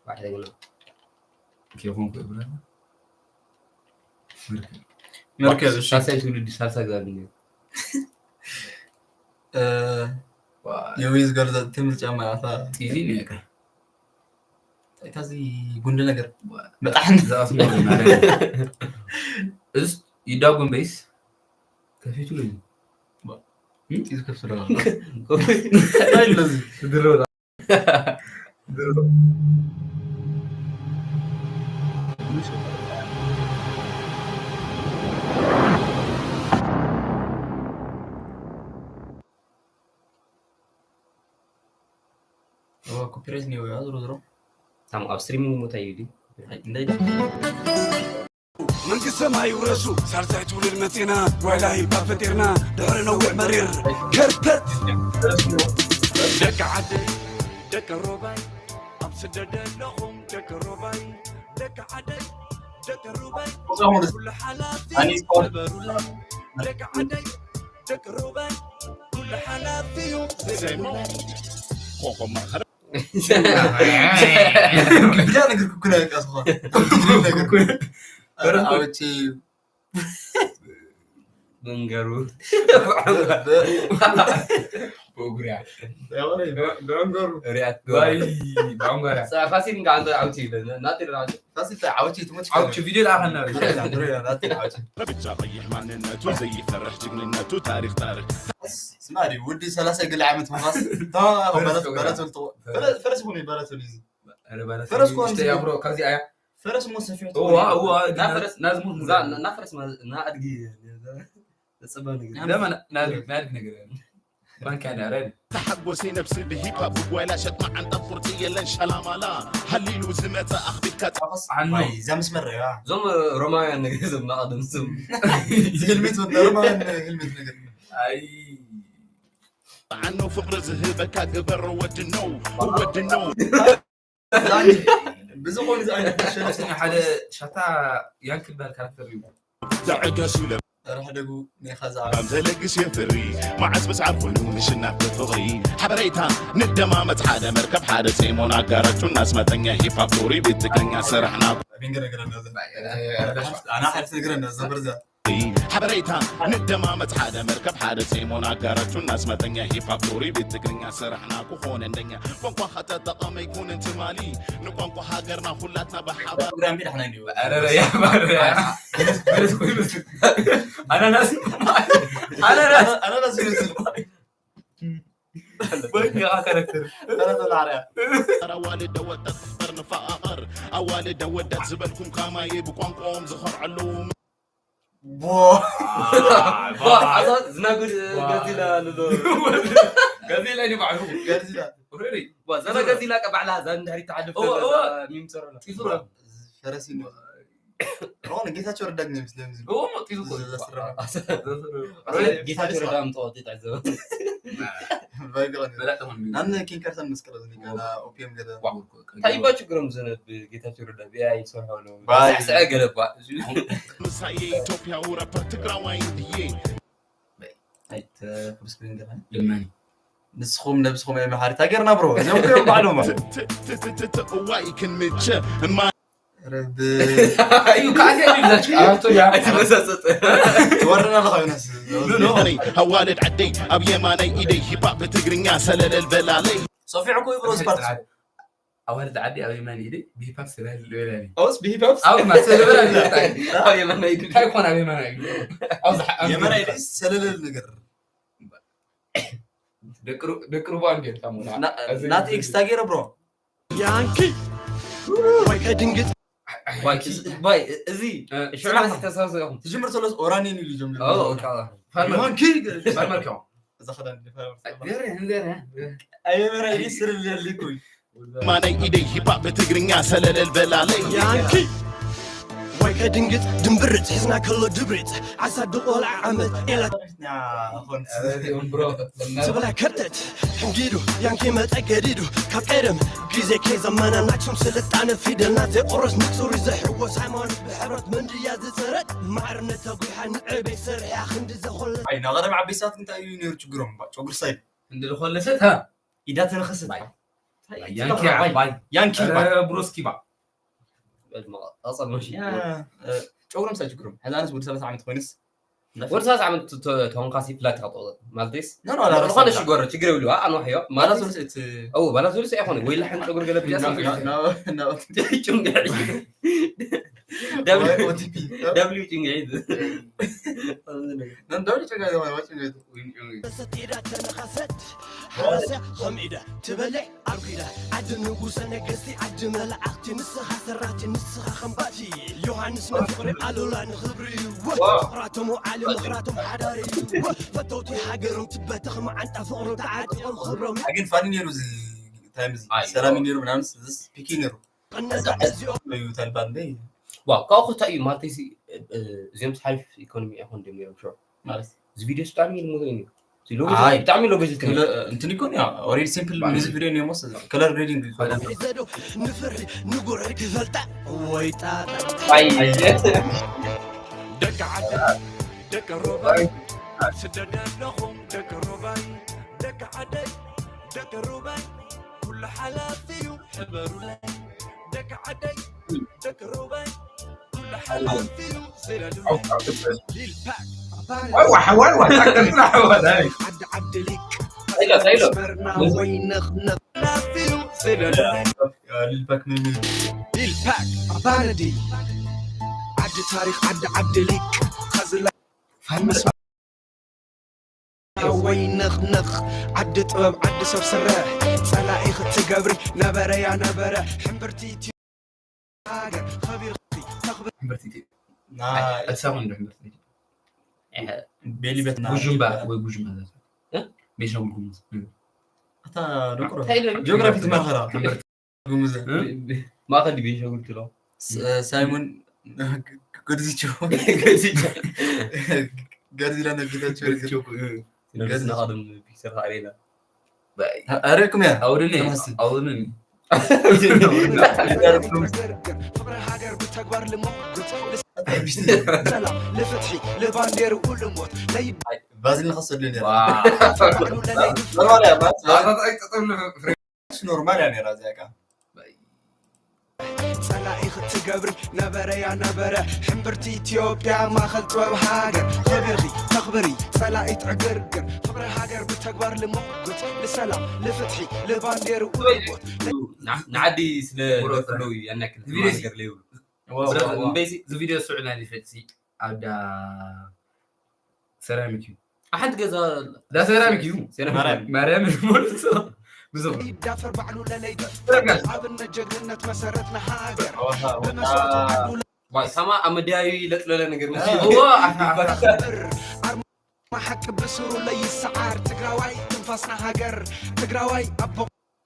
ባሕተግና ከይኮን ኮይብራ መርከብ እሺ ሳልሳይ ትውልዲ ሳልሳ ግዛብ እዩ። እ፣ የዊዝ ገርዘ ትምር ጫማ ኣታ ጢዚ ነካ ታዚ ጉንዲ ነገር በጣም ዛስ እስ ይዳጎን በይስ ከፊቱ ነው ጢዚ ከፍስረ ትድረው ኮፒራይት ነው ያው ዞሮ ዞሮ ታም ኣብ ስትሪሚንግ ቦታ እዩ ድዩ? እንዳይ መንግስተ ሰማይ ይውረሱ ሳልሳይ ትውልድ መፂና ጓይላ ሂባ ፈጢርና ድሕሪ ነዊሕ መሪር ከርተት ደቂ ዓደይ ደቂ ሮባይ ኣብ ስደት ዘለኹም ደቂ ሮባይ ደቂ ዓደይ ደቂ ሮባይ ኩሉ ሓላፊ ነበሩለይ ደቂ ዓደይ ደቂ ሮባይ ኩሉ ሓላፊ እዩ ዘይ ብያ ነገር ኩኩና ያቃስኳ ነገር ኣበቺ መንገሩ ብእጉርያ ብረንገሩ ሪያት ባይ ባንጓርያ ፋሲል እንካ ኣንተ ዓውቲ ይለ ናቲ ራሱ ታሲተ ዓውቺ ትሞች ዓውቺ ቪዲዮ ላኸና ብቻ ቀይሕ ማንነቱ ዘይፈርሕ ጅግንነቱ ታሪክ ታሪክ ስማ ድዩ ውዲ ሰላሳ ገለ ዓመት ምኻስ በላትልቶ ፈረስ ኾነ በላትል እዩ ፈረስ እኮ ስተያብሮ ካብዚ ኣያ ፈረስ ሞ ሰፊሕ እዋ እዋ ናፈረስ ናዝሙት እና ፈረስ እና ኣድጊ ተጽበ ነገር ደማ ናድግ ነገር ባንካ ናረን ተሓጎሰይ ነብሲ ብሂፓፕ ጓይላ ሸጥ መዓንጣ ቁርፂ የለን ሸላማላ ሃሊሉ ዝመፀ ኣኽቢድካ ዓኖ እዛ ምስ መረያ እዞም ሮማውያን ነገር ዘማቐደም ዝም ህልሚት ወደ ሮማውያን ህልሚት ነገር ኣይ ዓኖ ፍቅሪ ዝህበካ ግበሮ ወድነው ወድነው ብዝኾነ ዝኣይነት ሸለፍተኛ ሓደ ሻታ ያንክል በሃል ካራክተር እዩ ተዕገሱ ኢለ ረሕደጉ ኔኻ ዝኣ ከም ዘለግስ የፍሪ መዓስ ብስዓር ኮይኑ ምሽናፍ ፍቕሪ ሓበሬታ ንደማመፅ ሓደ መርከብ ሓደ ሴሞን ኣጋራችሁ እናስመጠኛ ሂፓፕ ቶሪ ቤት ትግርኛ ስራሕና ቢንገ ነገር ኣና ሓልፍ ነገር ኣና ዘበርዛ ሓበሬታ ንደማመፅ ሓደ መርከብ ሓደ ሴሞን ኣጋራችሁ እናስመጠኛ ሂፓፕ ቶሪ ቤት ትግርኛ ስራሕና ክኾነ እንደኛ ቋንቋ ከተጠቐመ ይኩን እንትማሊ ንቋንቋ ሃገርና ሁላትና ብሓባር ፕሮግራም ቢድ ሓና እንዲሁ ኧረ ያ ባረ ያ በለስ ኮይኑ ኣናናስ ኣናናስ ኣናናስ ይመስል በኛ ካራክተር ተረተላዕርያ ኣዋልድ ወጣት ክበር ንፈቓቐር ኣዋልድ ወዳት ዝበልኩም ካማየ ብቋንቋኦም ዝኾርዐለዉ ቦ ዝናጉድ ገዚላ ንዶ ገዚላ እዩ ባዕሉ ገርዚላ ኦልሬዲ ዘና ገዚላ ቀ ባዕላ እዛ እንድሕሪ ትሓልፍ እወ፣ እወ። ሚምሰሮላ ጢዙራ ፈረስ ይኖ ሮን ጌታቸው ረዳ ግን ይመስለኝ ዝም እዎ ጢዙ እኮ ዘስረመ ጌታቸው ረዳ ምጠወጥ ይታዘበ ባይገባን በላጠሆን ናን ኪንከርሰን መስቀለ ዝኒጋና ኦፒየም ገለ ታይባ ችግሮም ዘነብ ጌታቸው ረዳ ቢያ ይሰርሖ ነው ባይ። ሳዕሳዕ ገለባ ምሳየ ኢትዮጵያዊ ራፐር ትግራዋይ እንድየ ኣይተ ፍርስክሪን ገለ ልመኒ ንስኹም ነብስኹም ኣይ መሓሪት ሃገርና ብሮ እዚኦም እዮም ባዕሎም ትትትትትእዋይ ክንምቸ እማ ረብ እዩ ካዚያ ይብላችሁ ኣቶ ያ ኣይተመሳሰጠ ወርና ኣለኻ ዮናስ ኖይ ኣዋልድ ዓደይ ኣብ የማናይ ኢደይ ሂፓፕ ብትግርኛ ሰለለል በላለይ ሰፊዑ እኮ ይብሎ ስፓርት ኣዋልድ ዓዲ ኣብ የማን ኢደ ብሂፓፕ ስለ ልበላኒ ኣውስ ብሂፓፕ ኣብ ማሰለበላ እንታይ ኣብ የማናይ ኢዱ እንታይ ኮን ኣብ የማና እዩ ኣብ ዝሓ የመናይ ሰለለል ነገር ደቅሩ ደቅሩ ባንዴር ታሙና ናት ኤክስታ ገይረ ብሮ ያንኪ ወይ ከድንግጥ ባይ እዚ ሽዑ ተሳሰኹም ትጅምር ተሎስ ኦራኒን ኢሉ ጀምር ፋርመር ዮንኪ ፋርመር ካው እዛ ኸዳን ገረ ገረ ኣየመናይ ስር ለልኩኝ ማናይ ኢደይ ሂፓ ብትግርኛ ሰለለል በላለይ። ያንኪ ወይ ከድንግጥ ድንብርጽ ሒዝና ከሎ ድብርጽ ዓሳ ድቆልዓ ዓመት ኤላ ትብላ ከርተት ሕንጊዱ ያንኪ መጠ ገዲዱ ካብ ቀደም ግዜ ከይዘመና ናቸም ስልጣነ ፊደልና ዘይቆረስ ንጹር ዘሕወስ ሃይማኖት ብሕብረት መንድያ ዝጸረት ማዕርነት ተጒሓ ንዕቤት ሰርሕያ ክንዲ ዘኾለ ኣይ ናቐደም ዓበይት ሰባት እንታይ እዩ ነይሩ ችግሮም ጨጉሪ ሳይድ እንድልኾለሰት ኢዳ ተነኸሰት ያንኪ ዓባይ ያንኪ ብሮስኪባ ጨጉሮም ሳይ ችግሮም ሕዛንስ ወዲ ሰላሳ ዓመት ኮይንስ ወዲ ሰላሳ ዓመት ተኾንካ ሲፍላ ትኸጠ ማለትስ ዝኾነ ሽጎረ ችግር የብሉ ኣንዋሕዮ ማለት ባላ ዙልስ ኣይኮነ ወይ ላሕን ጨጉር ገለብያ ጭንግዒ ደብሊው ጭንግዒ ሰቲዳ ተነኸሰት ሓረስያ ኸም ኢዳ ትበልዕ ኣብ ኪዳ ዓዲ ንጉሰ ነገስቲ ዓዲ መላእኽቲ ንስኻ ሰራቲ ንስኻ ኸምባቲ ዮሃንስ ንፍቕሪ ኣሉላ ንኽብሪ ፍቕራቶም ዓሊ ምኽራቶም ሓዳሪ ፈተውቲ ሃገሮም ትበተኽ መዓንጣ ፍቕሮም ተዓጢቖም ኽብሮም ግን ፋኒ ነይሩ እዚ ታይም እዚ ሰላሚ ነይሩ ምናምን ፒኪ ነይሩ እዩ ታሊባን በይ ዋው ካብኡ እንታይ እዩ ማለት እዚ እዚኦም ሓሪፍ ኢኮኖሚ ኣይኮን ድም ነይሮም ሽዑ ማለት እዚ ቪድዮ ብጣዕሚ ልሙድ እዩ ብጣዕሚ ሎ በጀት እንትን ይኮን ያ ኦሬዲ ሲምፕል ሚዚክ ቪድዮ ነው ሞስ ከለር ግሬዲንግ ዘዶ ንፍርሒ ንጉርዒ ክፈልጣ ወይ ጣጣ ደቂ ዓደ ደቂ ሮባይ ኣብ ስደት ኣለኹም ደቂ ሮባይ ደቂ ዓደይ ደቂ ሮባይ ኩሉ ሓላፊ እዩ ሕበሩለይ ደቂ ዓደይ ደቂ ሮባይ ኩሉ ሓላፊ እዩ ስደዱለይ ሊል ፓክ ዋይ ዋይ ዋይ ታከልና ሓዋላይ ዓዲ ዓዲ ሊቅ ታይሎ ታይሎ መስመርና ወይ ነኽነኽ ሓላፊ እዩ ስደዱለይ ሊልፓክ ምን ሊል ፓክ ኣባነዲ ዓዲ ታሪክ ዓዲ ዓዲ ሊቅ ኸዝላ ፋን መስመር ወይ ነኽነኽ ዓዲ ጥበብ ዓዲ ሰብ ስረ ጸላኢ ክትገብሪ ነበረ ያ ነበረ ሕምብርቲ ኢትዮ ሃገር ኸቢርኪ ተኽብሪ ሕምብርቲ ኢትዮ ኣሳኹን ዶ ሕምብርቲ ኢትዮ ቤሊ ቤት ጉዥምባ ወይ ጉዥምባ ዘፈ ቤሻንጉል ጉሙዝ ኣታ ደቁሮ ጂኦግራፊ ትመርኸራ ጉሙዘ ማእኸል ቤሻንጉል ትሎ ሳይሞን ገርዚቸው ገርዚላ ነግታቸው ገርዝና ቀደም ፒክቸር ኣሬና ኣረኩም ያ ኣውድኒ ኣውድኒ ፍቅሪ ሃገር ብተግባር ልሞግት ሰላም ልፍትሒ ልባንዴርኡ ልሞት ለይባዝን ንኸሰሉ ኖርማል እያ ነራ እዚኣ ቃ ጸላኢ ክትገብሪ ነበረ ያ ነበረ ሕምብርቲ ኢትዮጵያ ማኸል ጥበብ ሃገር ኸቢርኺ ተኽብሪ ጸላኢት ዕግርግር ፍቕሪ ሃገር ብተግባር ልሞግት ንሰላም ልፍትሒ ልባንዴርኡ ልሞት ንዓዲ ስለ ደፍለው እዩ ያን ያክል ነገር ለይብሉ እምበይሲ እዚ ቪድዮ ስዑ ናይ ሊፈልሲ ኣብዳ ሰራሚክ እዩ ሓንቲ ገዛ ዳ ሰራሚክ እዩ ማርያም ማለት ብዙ ይዳፈር ባዕሉ ለለይደፍ ኣብነት ጀግንነት መሰረትና ሃገር ብመስዋዕቱ ዓዱ ዋይ ሳማ ኣብ መድያዊ ለጥለለ ነገር ር ኣርማ ሓቂ ብስሩ ለይሰዓር ትግራዋይ ትንፋስና ሃገር ትግራዋይ ኣቦ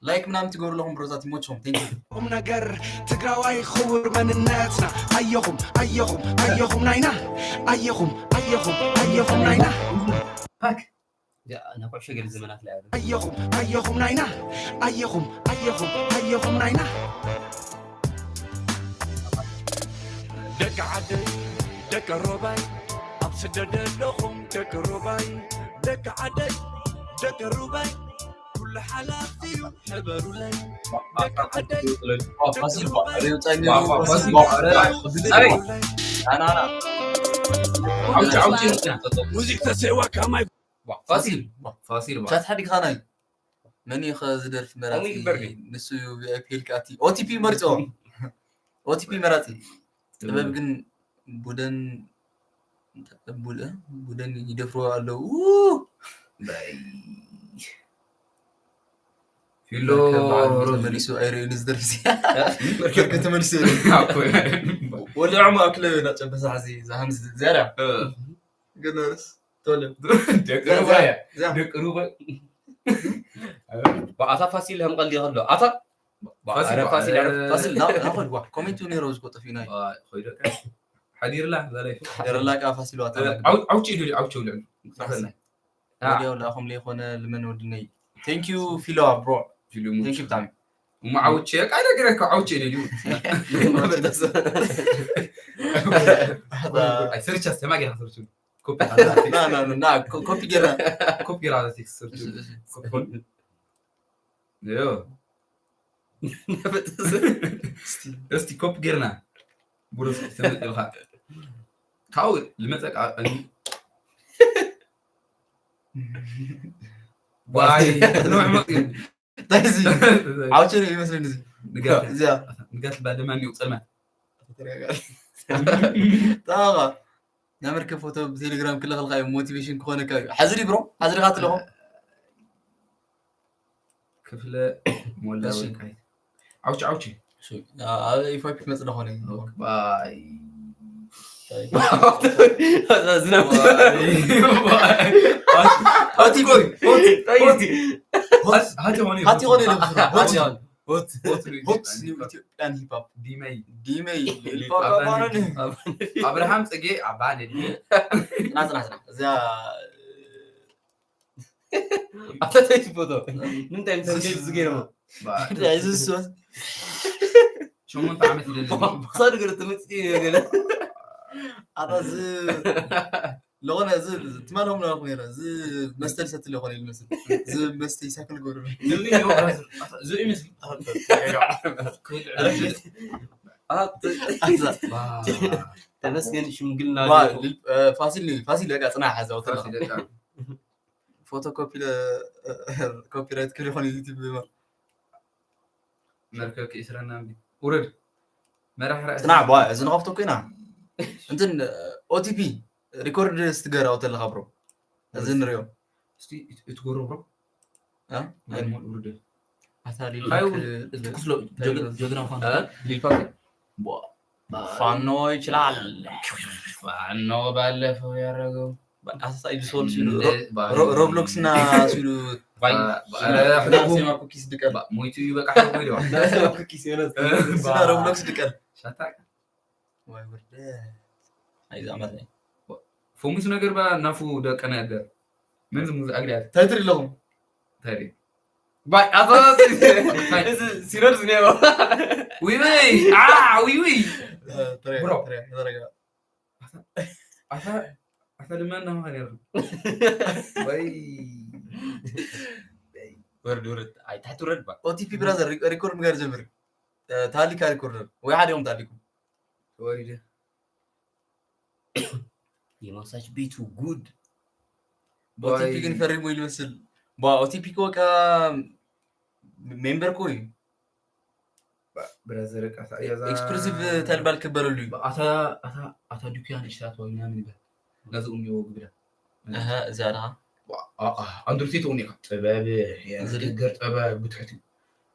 ላይክ ምናምን ትገብሩ ኣለኹም ብሮታት ይሞችኹም ቴንክ ቁም ነገር ትግራዋይ ክቡር መንነትና ኣየኹም ኣየኹም ኣየኹም ናይና ኣየኹም ኣየኹም ኣየኹም ናይና ናብ ኩዕሾ ገለ ዘመናት ላይ ኣየኹም ኣየኹም ናይና ኣየኹም ኣየኹም ኣየኹም ናይና ደቂ ዓደይ ደቂ ሮባይ ኣብ ስደት ኣለኹም ደቂ ሮባይ ደቂ ዓደይ ደቂ ሩባይ ኩሉ ሓላፊ እዩ ሕበሩለይ ደቂ ዓደይ ደቂ ሩባይ ሙዚቅ ተሰዋ ከማይ ፋሲል ፋሲል ቻት ሓዲግኻናይ መን እዩ ከ ዝደርፊ መራፂ ይግበር ግን? ንሱ እዩ ቪኣይፒ ኢልካ እቲ ኦቲፒ መሪፅኦ ኦቲፒ መራፂ ጥበብ ግን ቡደን ቡደ- ቡደን ይደፍሩ ኣለዉ ፊሎ ተመሊሱ ኣይርእዩን ዝደርፊ ተመሊሱ ወሊዖም ኣብ ክለብ ናጨበሳ ሕዚ ዝሃንስ ዚያዳ ግን ርስ ተወለ ደቂ ሩባ ደቂ ሩባ ኣታ ፋሲል ከም ቀልዲ ከሎ ኣታ ፋሲል፣ ፋሲል፣ ፋሲል፣ ፋሲል፣ ና፣ ና፣ ኸይድ፣ ዋ፣ ኮሜንት እውን ነይሩ፣ እዚ ቆጠፊ ናይ። ዋ፣ ኸይዱ፣ ሓዲርላ፣ እዛ ላይፍ። ሓዲርላ፣ ቃ ፋሲል፣ ዋ፣ ተረጋጋ። ዓው-፣ ዓውጭ ኢሉ፣ ዓውጭ ኢሉ። ፋሲል። አ። ወዲያው ለኣኹም ለይኾነ ልመን ወድነይ። Thank you፣ ፊሎ፣ ብሮ። ፊሎ፣ Thank you ብጣዕሚ። እሞ ዓውቼ፣ ቃ ነግረካ፣ ዓውቼ ኢሉ። ኣይ፣ ሰርቻ፣ ተማጊኻ ሰርቹ። ኮፒ ና፣ ና፣ ና፣ ና፣ ኮ-፣ ኮፒ ጌርና። ኮፒ ጌርና ቴክስት ሰርቹ። እሺ፣ እሺ። ኮፒ። ዮ። እስቲ ኮፕ ጌርና። ብሩስ ተመጥልካ። ካብኡ ልመጸ ቃ-፣ ዋይ፣ ንውሕ መጥ እዩ። እንታይ እዚ? ዓውቸ ነው ይመስለኒ እዚ። ንጋት፣ እዚኣ። ንጋት ባደማ እንዲሁ ጸልማት። ተረጋጋ። ጣባ። ናይ መርከብ ፎቶ ብቴሌግራም ክልኽልካ እዩ፣ ሞቲቬሽን ክኾነካ እዩ። ሓዚ ድዩ ብሮ? ሓዚ ዲኻ ትልኹ? ክፍለ ሞላ እሺ። ወልቃይት። ዓውቺ፣ ዓውቺ። እሺ፣ አ-፣ ኣብ ኤፍ ዋይ ፒ ክመጽእ ደኾነ። ኦኬ፣ ባይ። ዝናብ። ባይ፣ ባይ። ሃቲ፣ ሃቲ፣ ሃቲ፣ ሃቲ ኾነ። ሃቲ ኾነ። ሃቲ ኾነ። ሆት፣ ሆት፣ ሆት ሆት ሪጅን ኒው ኢትዮጵያን ሂፕ ሆፕ። ዲመይ። ዲመይ። ሊል ሊል ፓፕ ፓፕ አባነኒ። አባነኒ። አብርሃም ጽጌ አባነኒ። ጽና፣ ጽና፣ ጽና። እዚኣ ኣፈተይቲ ፎቶ። ንምንታይ ምሰል ዝገርሞ? ባ-፣ እዚ እሱ። ሸሞንተ ዓመት ይደሊ። ቦክሳ ድግር ትምጽእ ገለ። ኣታ እዚ ለኾነ እዚ ትማል ሆም ነርኩ ነይረ። እዚ መስተ ልሰቲ ለኾነ ይመስል። እዚ መስተ ይሳክል ጎሩ። ዝብኢ እዩ፣ ዝብኢ ይመስል። ኣት-፣ ተመስገን ሽምግልና ዋ፣ ገይሩ። ል-፣ እ፣ ፋሲል፣ ፋሲል በቃ ጽናሕ፣ ሓዛ ወተላ። ፋሲል በቃ። ፎቶ ኮፒ ለ-፣ ኮፒራይት ክብል ይኾን ዩቲዩብ። መርከብ ከይስረና እንዲ። ውረድ። መራሕ ራእሲ። ጽናዕ፣ ቧ፣ እዚ ንኸፍቶ እኮ ኢና። እንትን፣ ኦ ቲ ፒ ሪኮርድ ስትገር ኣውተለኻ፣ ብሮ። እዚ ንሪኦ። እስቲ እት-፣ እትጎሮ፣ ብሮ። እ? ናይ ሞል ውርድ። ኣታ ሊል ሃዩ፣ ፓክ፣ እቲ ክፍሎ ታይ ጀግ-፣ ጀግና ፋኖ። እ? ሊል ፓክ። ቧ። ፋኖ ይችላል። ፋኖ ባለፈው ያደረገው። ባ-፣ ኣስታ ኢሉ ሶል ሲሉ እንደ ሮ-፣ ባይ። ሮ-፣ ሮብሎክስ እና ሲሉ ባይ። ባ-፣ ባ-፣ እና ኧረ፣ ሴማ ኩኪስ ድቀል። ባ-፣ ሞይቱ እዩ በቃ፣ ሓው ወይ ደዋ። እና ሴማ ኩኪስ የሆነ እ፣ ስና ባ-፣ ሮብሎክስ ድቀል። ሻታ። ወይ ውርደት። ኣይዛ ማለት ነው። ፈሙስ ነገር ባ ናፉ ደቀ ነገር። ምን ዝም ዝኣግዳ? እንታይ ትርኢ ኣለኹም? እንታይ ርኢ? ባይ፣ ኣታ እዚ ሲኖድ ዝኔዎ። ውይ፣ ውይ፣ ዓ፣ ውይ፣ ውይ። እ፣ ትሬ፣ ብሮ። ትሬ፣ ተረጋ። ኣታ፣ ኣታ፣ ኣታ ድማ እናማኸ ነይሩ። ወይ። ወርድ፣ ወርድ። ኣይ፣ ታሕቲ ውረድ ባ። ኦ ቲ ፒ ብራዘር፣ ሪ-፣ ሪኮርድ ምግባር ጀምር። እ፣ ታሊካ ሪኮርድ ወይ ሓደ እዮም ታሊኩ። ተወሪደ። የማሳጅ ቤቱ ጉድ። ኦ ቲ ፒ ዋይ። ግን ፈሪሙ ይመስል። ባ፣ ኦ ቲ ፒ እኮ በቃ ሜምበር እኮ እዩ። ባ-፣ ብራዘር፣ በቃ፣ እዛ ኤክስክሉሲቭ ተልባል ክበረሉ እዩ። ባ-፣ ኣታ፣ ኣታ፣ ኣታ ዱክያ ንእሽታት ወይ ምናምን ይበል። ነዚ ኡምዮ ግብዳ። እህ፣ እዚኣ ደኻ? ዋ፣ ኣ-፣ ኣ-፣ ኣንድሩ ቴት ኡኒካ። ጥበብ፣ እዚ ድዩ? የንግግር ጥበብ ብትሕቲ።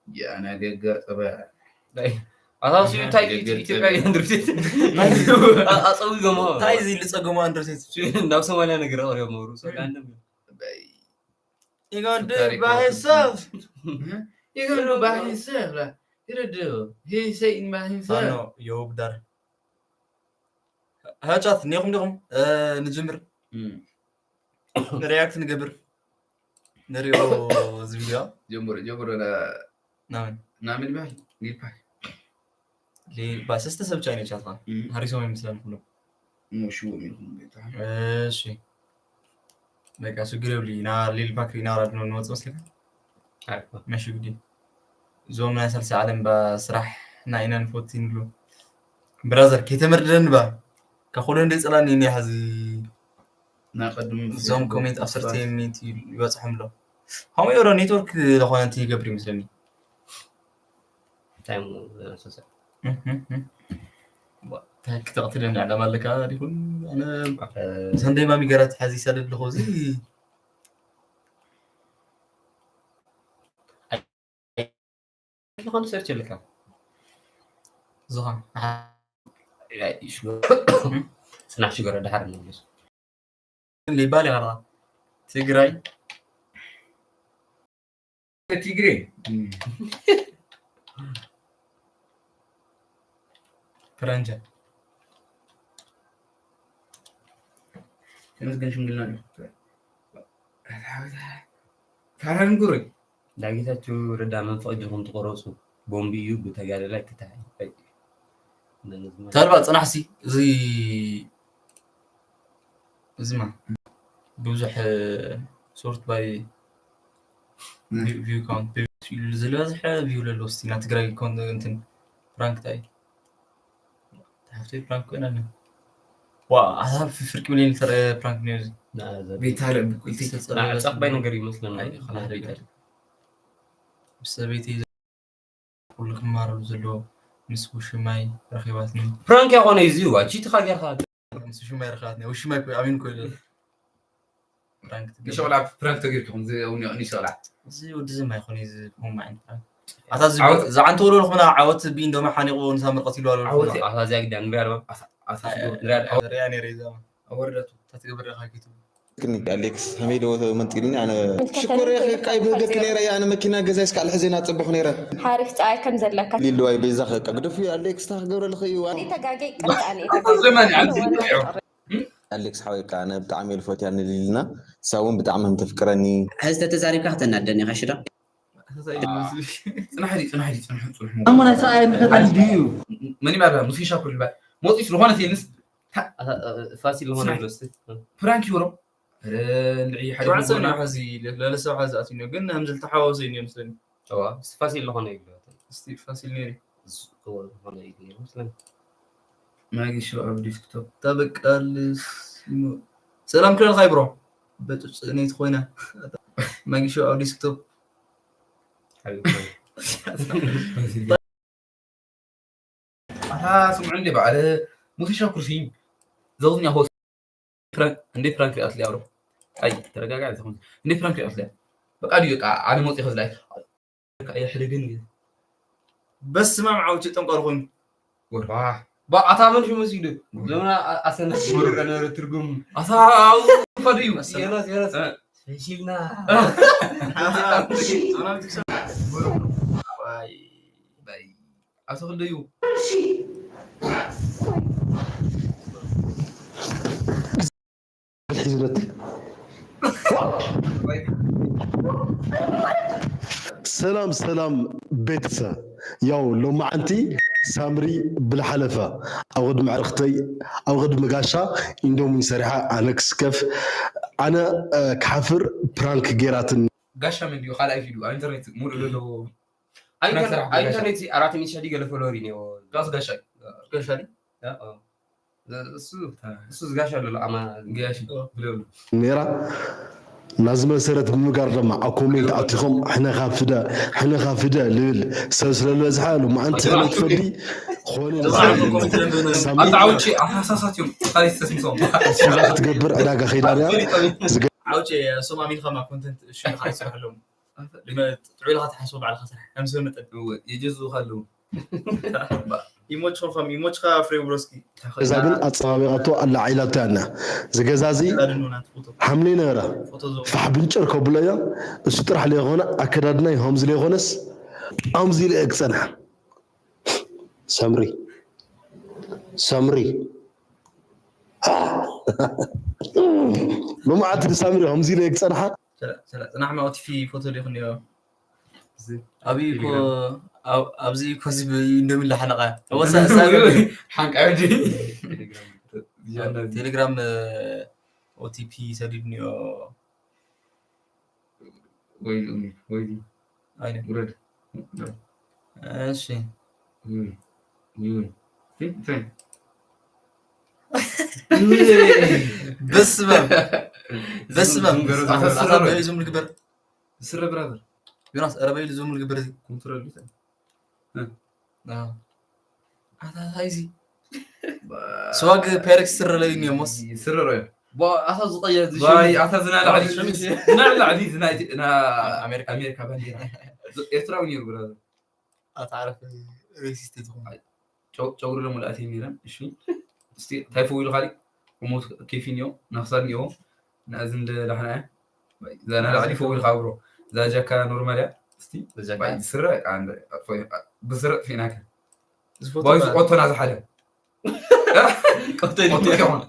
የንግግር ጥበብ። ናይ፣ ኣታ፣ እሱ እንታይ ንግግር ኢትዮጵያ ጥበብ። ኣንድሩ ቴት? ኣ-፣ ኣጸዊጎሞ። እንታይ እዚ ልጸገሞ ኣንድሩ ቴት? ናብ ሶማልያ ነገር ኣቕሪቦም ነበሩ። ሶማልያ እንደም በይ። You gonna do it by himself. You gonna do it by himself. Like, you gonna do it. He saying by himself. ፋኖ የውብዳር። ሃጫት፣ እኒኹም ዲኹም? እ፣ ንጅምር። እም። ሪያክት ንገብር። ንሪኦ እዚ ቪድዮ። ጀምሮ፣ ጀምሮ ና-፣ ናመን? ናመን ይበሃል? ሊል ፓክ። ሊ-፣ ባ፣ ሰለስተ ሰብ ቻይና ቻት ኸ? እም። ሃሪሶም ይመስላል ኩሎም። እሞ ሽዎም ኢልኩም ቤታ። እሺ። በቃ ሽግር የብሉ። ኢና ሊል ፓክ ኢና ራድ ነው ንወጽእ መስለካ? ኣሪፍ። መሽ ግዲ። እዞም ናይ ሳልሳይ ዓለም ባ ስራሕ እና ኢና ንፈቱ ንብሉ። ብራዘር፣ ከይተመርድረኒ ባ። ከኹሎ እንደ ጸላኒ እኔ ሓዚ ናይ ቀድም እዞም ኮሜንት ኣብ ሰርተ ሚኒት ይበጽሖም ኣሎ። ከምኡ የብሎ ኔትወርክ ዝኾነ እንትን ይገብር ይመስለኒ። እንታይ እሞ ዘመሳሰል? እህ፣ እህ፣ እህ። ዋ፣ እንታይ ክትቕትለኒ ዕላማ ኣለካ ዲኹን? ኣነ ኣፈ- ሰንደይ ማሚ ገራት ሓዚ ይሰደድ ኣለኹ። እዚ ዝኾነ ሰርች ኣለካ? ዝኾነ። ኣይ፣ ሽጎ-፣ ጽናሕ ሽጎ፣ ደሓር ንመለስ። ሊባል ኢኻ ትግራይ። ትግሬ። እም። ፈረንጃ። ተመስገን ሽምግልና እዩ። ፋራን ጉሩይ። ዳጌታችሁ ረዳ መንፈቅ ጆኹም ትቆረጹ። ቦምቢ እዩ ብተጋደላይ ክታይ። ተልባ ጽናሕሲ እዚ እዚማ ብዙሕ ሶርት ባይ ቪው ካውንት ዝበዝሐ ቪው ለሎ ስቲ ና ትግራይ ኮን እንትን ፕራንክ ታይ ተሓፍተይ ፕራንክ ኮይና ነ ዋ ኣሳብ ፍርቂ ሚሊዮን ዝተረአ ፕራንክ ነዚ ቤታለ ብቁልቲ ተጸረበ ጸባይ ነገር ይመስለና። ምስ ሰበይቲ ኩሉ ክማረሉ ዘለዎ ምስ ውሽማይ ረኺባትኒ። ፕራንክ ያኾነ እዩ እዚዋ ቺት ካ ጌርካ ምስ ውሽማይ ረኺባትኒ። ውሽማይ ኮ ኣሚን ኮ ይለ ፕራንክ ትገብር። ንሸቕላ ፕራንክ ተገይርኩም እዚ እውን ይቕኒ ሸቕላ። እዚ ወዲ እዚ ማይ ኮነ እዚ ሆም ማይን ፕራንክ ኣታ እዚ ዓወት- ዝዓንተ ወሎ ለኹምና ዓወት ቢን ዶማ ሓኒቑ ንሳ ምርቀት ይሉ ኣሎ። ዓወት ኣታ እዚያ ግዳ ንሪያ ድማ ኣታ ኣታ ኣይ- ንሪያ ኣይ- ሪያ ነይረ እዛ ኣወርደቱ። እንታይ ትገብር ኢኻ ጌቱ? ግን ኣሌክስ ከመይ ዶ መንጢልኒ ኣነ ሽኮር እየ ከቃይ ብህገክ ነይረ እየ ኣነ መኪና ገዛይ እስካዕ ልሕዜና ጽቡሕ ነይረ ሓሪፍ ጸኣይ ከም ዘለካ ሊልዋይ ቤዛ ከቃ ግደፉ ኣሌክስ ታክገብረልኸ እዩ ኣነ ተጋገይ ቅንጣ ኣነ ዘመን ኣዚ ኣሌክስ ሓወይ ከኣ ኣነ ብጣዕሚ እየ ልፈትያ ንሊልና እሳ እውን ብጣዕሚ ከም ተፍቅረኒ ሕዚ ተተዛሪብካ ከተናደኒ ኢኻ ሽዳ ጽናሕ ድዩ ጽናሕ ድዩ ጽንሑ ጽንሑ ኣሞ ናይ ሰብኣይ ምክታል ድዩ መን ይባል ሙሴ ሻኩር ይባል ሞጺ ስለሆነ ቴንስ ፋሲል ዝኾነ ፕራንክ ይብሎ ንዒ ሓደ ዞና ሓዚ ለለ ሰብ ሓዚ ኣትዩ ግን ሃምዚ ልተሓዋወሰ እዩ መስለኒ ዋ እስቲ ፋሲል ዝኾነ ይብሎ እስቲ ፋሲል ነይሩ ዝኾነ ይብሎ መስለኒ ማጊ ሾው ኣብ ዲስክቶፕ ተበቃልስ ሰላም ክለልካ ይብሮ በጭጭ ነይቲ ኮይና ማጊ ሾው ኣብ ዲስክቶፕ ኣታ ስምዑ እንዴ በዓለ ሙሴ ሻኩር ሲ ዘውዝኛ ሆ ፕራንክ እንዴ ፕራንክ ሪኣት ሊያብሮ ኣይ ተረጋጋ ዝኹን እንዴ ፕራንክ ሪኣት ሊያ በቃ ድዩ ቃ ኣነ ሞጽ ይኸዝ ላይ ካ ይሕደ ግን በስማም ዓውጭ ጠንቋር ኾን ወራ ኣታ መን ሽሙ ሲዱ ዘምና ኣሰነት ሽሙር ነበረ ትርጉም ኣታ ኣው ፈድዩ የናስ የናስ ፈሺልና ኣቶ ክንደዩ ሒዝለት ሰላም ሰላም ቤተሰብ ያው ሎማዓንቲ ሳምሪ ብልሓለፈ ኣብ ቅድሚ ዕርክተይ ኣብ ቅድሚ ጋሻ ኢንዶሚን ሰሪሓ ኣነክስከፍ ኣነ ክሓፍር ፕራንክ ጌራትን ጋሻ መን ድዩ ካልኣይ ፊዱ ኣብ ኢንተርኔት ሙሉእ ዘለዎ ኣብ ኢንተርኔት ኣራት ሚእቲ ሺሕ ገለ ፎሎወር እዩ ነዎ ራስ ጋሻ ጋሻ እሱ ዝጋሻ ኣሎ ኣማ ጋሽ ብለው ነራ ናዚ መሰረት ብምጋር ድማ ኣብ ኮሜንት ኣቲኹም ሕነኻ ፍደ ሕነኻ ፍደ ልብል ሰብ ስለዝበዝሓ ሎማዓንቲ ሕነ ትፈዲ ዝኾነ ኣታውጪ ኣሳሳት እዮም ታሪክ ተስምሶም ክትገብር ዕዳጋ ከይዳ ያ ዓውጪ እሶም ኣሚንካ ማ ኮንተንት እሺ ኢኻ ይስራሕ ኣለዎም ጥዑይ ኢልካ ትሓስቦ ባዕልካ ስራሕ ከም ሰብ መጠን እወ የጀዝኡካ ኣለዉ ይሞችኻ ከም ይሞችኻ ፍሬው ብሮስኪ እዛ ግን ኣጸባቢቓቶ ኣላ ዓይላቶ ያና ዝገዛዚ ሓምሌ ነበረ ፋሕ ብንጭር ከብሎ እያ እሱ ጥራሕ ለይኮነ ኣከዳድና ይኸምዚ ለይኮነስ ኣምዚ ኢለ ክጸንሐ ሰምሪ ሰምሪ ሎማዓንቲ ንሳምሪ ከምዚ ኢለ ክጸንሓ ጽናሕ ማውትፊ ፎቶ ዲኹ እኒኦ ኣብዚ እኮ ኣብዚ እኮ እዚ እንደምን ላሓነቃ ሓንቃ ቴሌግራም ኦቲፒ ሰዲድ እኒኦ ወይ ወይ ኣይነ ውረድ እሺ ይሁን ይሁን በስመ በስመ ዝም ልግበር ዝስረ ብራዘር ዮናስ ኧረ በይሉ ዝም ልግበር ኮንትሮል ኣታ ታይ እዚ ስዋግ ፔሬክስ ስረ ለይ ኒዮሞስ ስረ ረዮ ኣታ ዝቀየ ኣታ ዝናለ ዓዲ ዝናለ ዓዲ ዝና ኣሜሪካ ኣሜሪካ ባንዲራ ኤርትራዊ ነይሩ ብራዘር ኣታ ዓረፍ ሬሲስት ትኹን ጨጉሪ ለሙሉኣት ነይረን እሺ እስቲ ታይ ፈዊሉ ካሊ ቁሞት ኬፊ ኒዮ ናክሳል ኒዮ ንኣዝን ዳሕና እያ እዛ ናይ ላዕሊ ፈዊልካ ብሮ እዛ ጃካ ኖርማል እያ እስቲ ስረ ብስርጥ ፊናከ ዝፈቱ ባይዝ በዓል። ቆቶና ዝሓደ ቆተል ቆቶ ከሆነ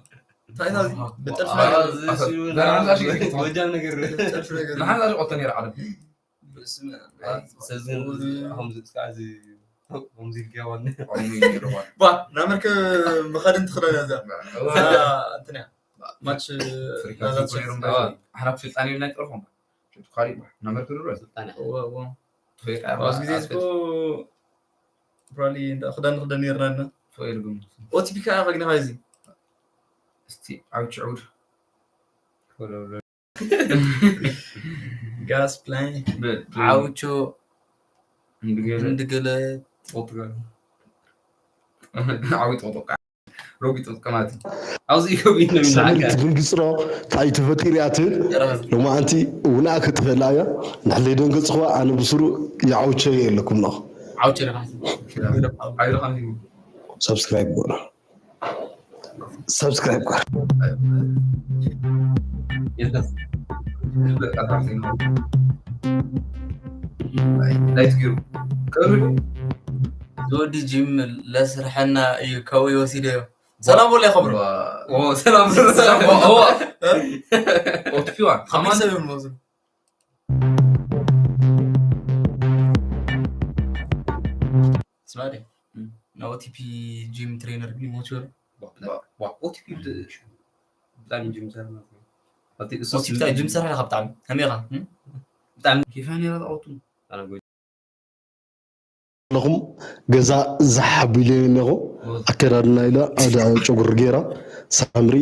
እንታይ ኢና እዚ? ብጥልፊ ኣረ፣ ነገር ኣረ፣ ኣረ፣ ኣረ፣ ኣረ፣ ኣረ፣ ጎጃም ነገር ጥልፊ ነገር ንሓን ዛሽ ቆቶ ነይረ ዓለም ብስመ ሰዚ ከምዚ እስካ እዚ ከምዚ ኢልካ ዋኒ ባ ናብ መርከብ መኻድን ትኽደን እዛ እዛ እንትን እያ ማች ናዛ ትሸፍን። ሓና ስልጣን ኢልና ይጠርፎም ካሪባ ናብ መርከብ ድሮ ስልጣን እወ እወ ኣብዚ ግዜ ዝኮ ፕሮባብሊ እንዳ ክዳን ንክደን ነርና እና ፈይልኩም ኦቲፒ ከዓ ከግኒ እዚ እስቲ ዓውጭ ዕውድ ጋስ ፕላን ብ- ዓውቾ እንድገለ እንድገለ ዓዊጥ ወጦቃ ረቢጥ ወጥቀማት ኣብዚ ከቢድ ነው ሰመሪት የሚናገር ድንግፅሮ እንታይ ተፈጢርያ ትብል ሎማዓንቲ ውንኣ ክጥፈላ እያ። ንሕለይ ደንገፅኽዋ ኣነ ብስሩ ይዓውቸ የለኩም ኖ ዓውቸ ኢልካ ዓይልካ ሰብስክራይብ ጎር ሰብስክራይብ ጎር ላይት ገይሩ ዝወዲ ጂም ለስርሐና እዩ ከውይ ወሲደዮ ሰላም ወላ ይኸብሮ ሰላም ኦትፊዋ ከመይ ሰብ እዮም ዝመስሉ ስማዕደ ናብ ኦቲፒ ጂም ትሬነር ግን ይሞት ይበሉ ኦቲፒ ብጣዕሚ ጅም ሰራ ኦቲፒ ታይ ጂም ሰራሕ ኢኻ ብጣዕሚ ከመይ ኢኻ ብጣዕሚ ኬፋ ነይራ ዝኣወቱ ኣለኹም ገዛ ዝሓቢለ እኒኹ ኣከዳድና ኢለ ኣዳ ጨጉሪ ገይራ ሳምሪ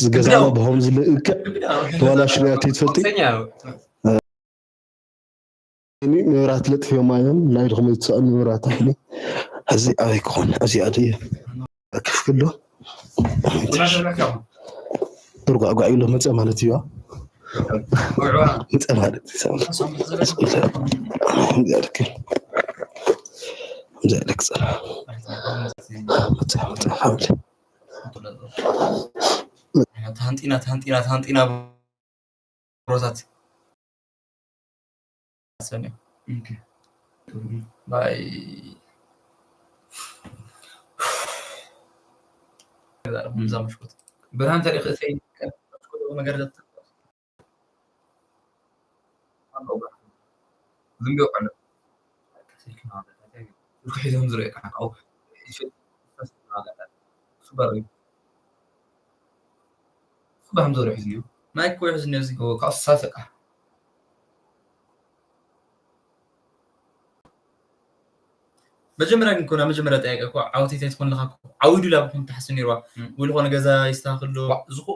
ዝገዛና ብሆም ዝልእከ ተዋላ ሽሪያት ትፈልጢ እኒ መብራት ለጥፊኦም እዮም ናይ ድኹም ይትሰኣል መብራት ኣሕሊ እዚ ኣበይ ክኾን እዚ ኣደ ክፍክሎ ትርጓዕጓዕ ኢሎ መፀ ማለት እዩ መፀ ማለት ተሃንጢና ተሃንጢና ተሃንጢና ብሮታት ሰሚዕ ባይ እዛ ምሽኮት ብርሃን ተሪክ እሰይ ነገር ዝንቢዮ ቀለ ስልኪ ሒዞም ዝርእየካ ካብኡ በር እዩ ስባም ዘሮ ሒዝዮ ማይክ ኮ ሒዝኒ እዚ ካብ ሳሰቃ መጀመርያ ግን ኮና መጀመርያ ጠያቂ እኮ ዓወት እንታይ ትኾን ለካ ዓውዱ ላ ብኹም ትሓስብ ነይርዋ ወይ ዝኾነ ገዛ ይስተካክሎ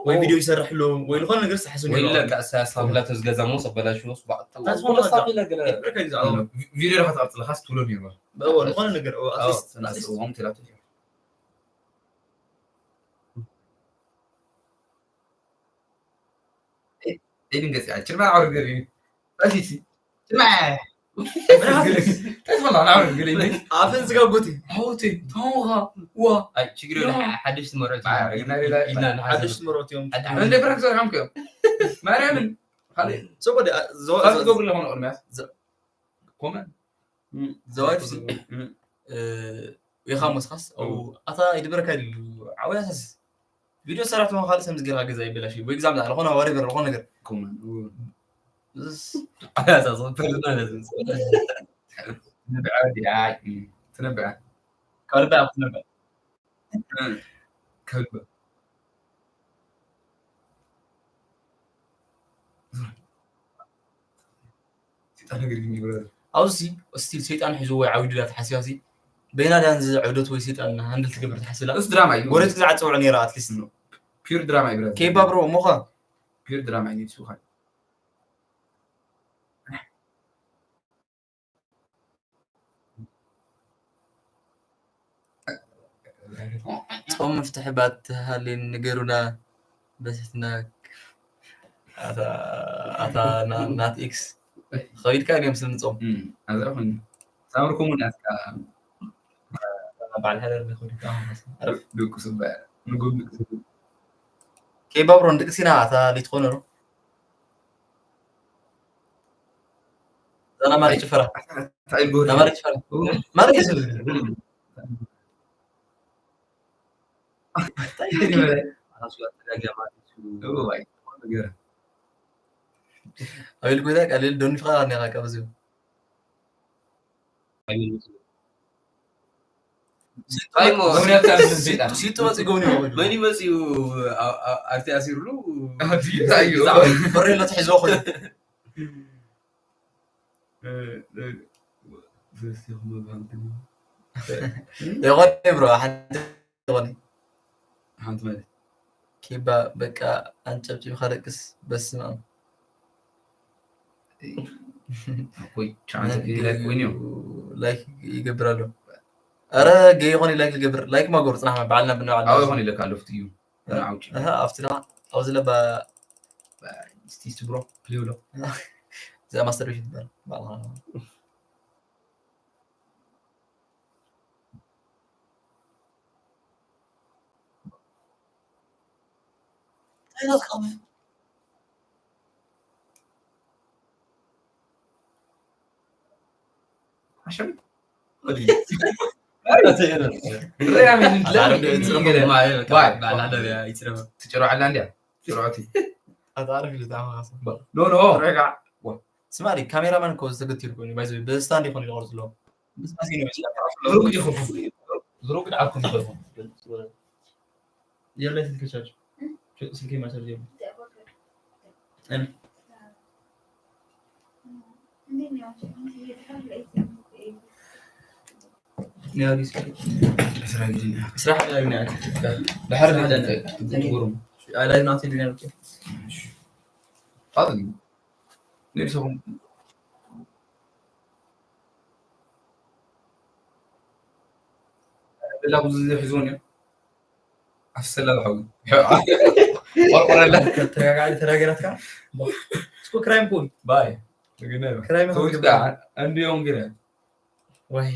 ወይ ቪድዮ ይሰርሕሎ ወይ ዝኾነ ነገር ዝተሓስብ ነይርዋ ወይለ ከእሳ ያስታብላ ተዝገዛ ሞ ሰበላሽ ወስ እንታይ ዝኾነ በቃ ቪድዮ ካ ትቐርፅ ለካስ ትብሎ ነይርዋ ዝኾነ ነገር ስናስዎም ትላቱ ኢድን ገፂኣ ችርባ ዓውርድ ገሪ ጠፊሲ ችርባ ተስፋላ ዓውርድ ገሪ ኣፍን ዝጋጎት እዩ ሐውቲ ተውኻ ዋ ኣይ ችግር የለ ሓደሽ ትመርዖት ሓደሽ ትመርዖት እዮም እንደ ፍራንክ ሰሪሖም እዮም ማርያምን ሰው ወደ ሳት ገብሩ ለሆነ ቅድሚያ ኮመን ዘዋድ ኢኻ ሞስኻስ ኣታ ይድበረካ ኢሉ ዓወያሳስ ቪድዮ ሰራሕቲ ሆን ካልእ ሰምዚ ጌርካ ገዛ ይበላሽ ወይ ግዛም ዝኾነ ወሬቨር ዝኾነ ነገር ትነብዐ ትነብዐ ካልእ ኣብ ትነብዐ ከልበ ሰይጣን ነገር ግን ይብራል ኣብዚ እስቲ ሰይጣን ሒዝዎ ወይ ዓዊዱ ዳ ተሓሲባሲ በይና ዳን እዚ ዕብደት ወይ ሰይጣን ሃንድል ትገብር ትሓስላ እሱ ድራማ እዩ ጎረቤት ግዛዕ ፀውዑ ነይራ ኣትሊስት ፒር ድራማ ይብራል ኬባብሮ ሞኻ ፒር ድራማ እዩ ንሱ ኻል ጾም ምፍትሕ ባት ሃሌን ንገሩና በስትና ኣታ ኣታ ና- ናት ኤክስ ኸይድካ እዮም ስንጾም ኣዛ ኮይኑ ሳምርኩም እውን ኣትካ በዓል ሓደር ኸይድካ ደቁ ስባ ንጎም ደቂ ስባ ኬባብሮ ንድቅሲና ኣታ ሊትኾነ ዶ ተማሪ ጭፈራ። ተማሪ ጭፈራ። ማለት እዩ። ኣቤል ጎይታ ቀሊል ዶኒ ፍቃድ ነካ ቀብዚው። ሲጡ መፂኡ ጎብኒ ይኸዱ። መን ይመፅኡ ኣብቲ ኣሲርሉ? ፈሬሎ ትሒዝዎ ኮይኑ። የኾነ ብሮ ሓንቲ የኾነ ሓንቲ ማለት ኪባ በቃ ኣንጨብጭብ ከለቅስ በስመ ኣብ። ላይክ ይገብር ኣሎ። ኧረ ገይ ይኾን ላይክ ይገብር። ላይክ ማጎር ፅናሕ ባዕልና ብንባዕልና። ኣበይ ይኾን ኢለካ ኣለፍት እዩ። ኣውጭ ኣብቲ ደማ ኣብዚ ለባ ስቲስ ብሮ ፕሊውሎ እዚኣ ማስተር ቤት ትበሃል። ትጭረዓላ እንዲያ ትጭረዖቲ ስማሪ ካሜራማን እኮ ዝተገትሩ ኮይኑ ባይዘ በስታንድ ይኮኑ ዝቆርጽ ኣለዎ። ዝሮግ ዓርኩም ይፈልኩም የለ ስልክ ቻርጅ ስልክ ማቻርጅ የለ ስራሕ ድሕር ትጉሩም ነብሰኹም ብላ ብዙ ሒዝዎን እዮም ኣሰላ ዝሓዊ ቆርቆረላ ተረጋጋሊ ተረጋጋላትካ እስኮ ክራይም ፖል ባይ ክራይም ተውጭ እንዲዮም ግረ ወይ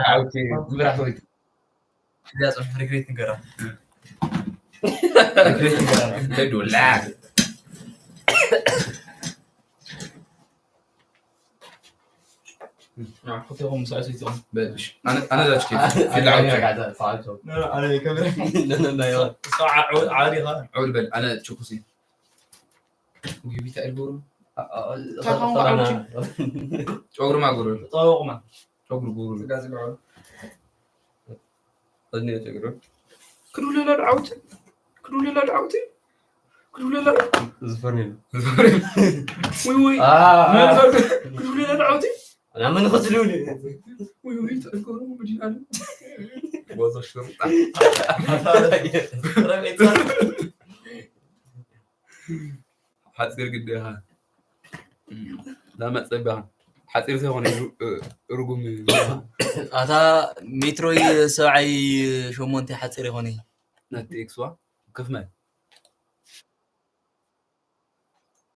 ዓውቲ ምብራህ ወይት እዚኣ ፅሑፍ ሪግሬት ንገራ ዶላ ኩቴኹም ምስ ኣይሰይትኹም ኣነ ዛች ዓውቲ ዓውል በል ኣነ ችኩሲ ውሂቢታ ኢልጎሩ ጨጉሪ ማጉሩ ተዋወቁማ ጨጉሪ ጉሩ እድንዮ ጨጉሪ ክዱለላ ድዓውቲ ክዱለላ ድዓውቲ ክዱለላ ዝፈርኒ ወይ ወይ ክዱለላ ድዓውቲ ኣና ምን ክትልውኒ ወይ ወይ ተእልጎሩ ምድን ኣሉ ቦዞ ሽሩጣ ሓፂር ግዲ ኢኻ ዳመፀ ቢኻ ሓፂር ዘይኮነ ርጉም ኣታ ሜትሮይ ሰብዓይ ሸሞንተ ሓፂር ይኾነ ነቲ ኤክስዋ ክፍመል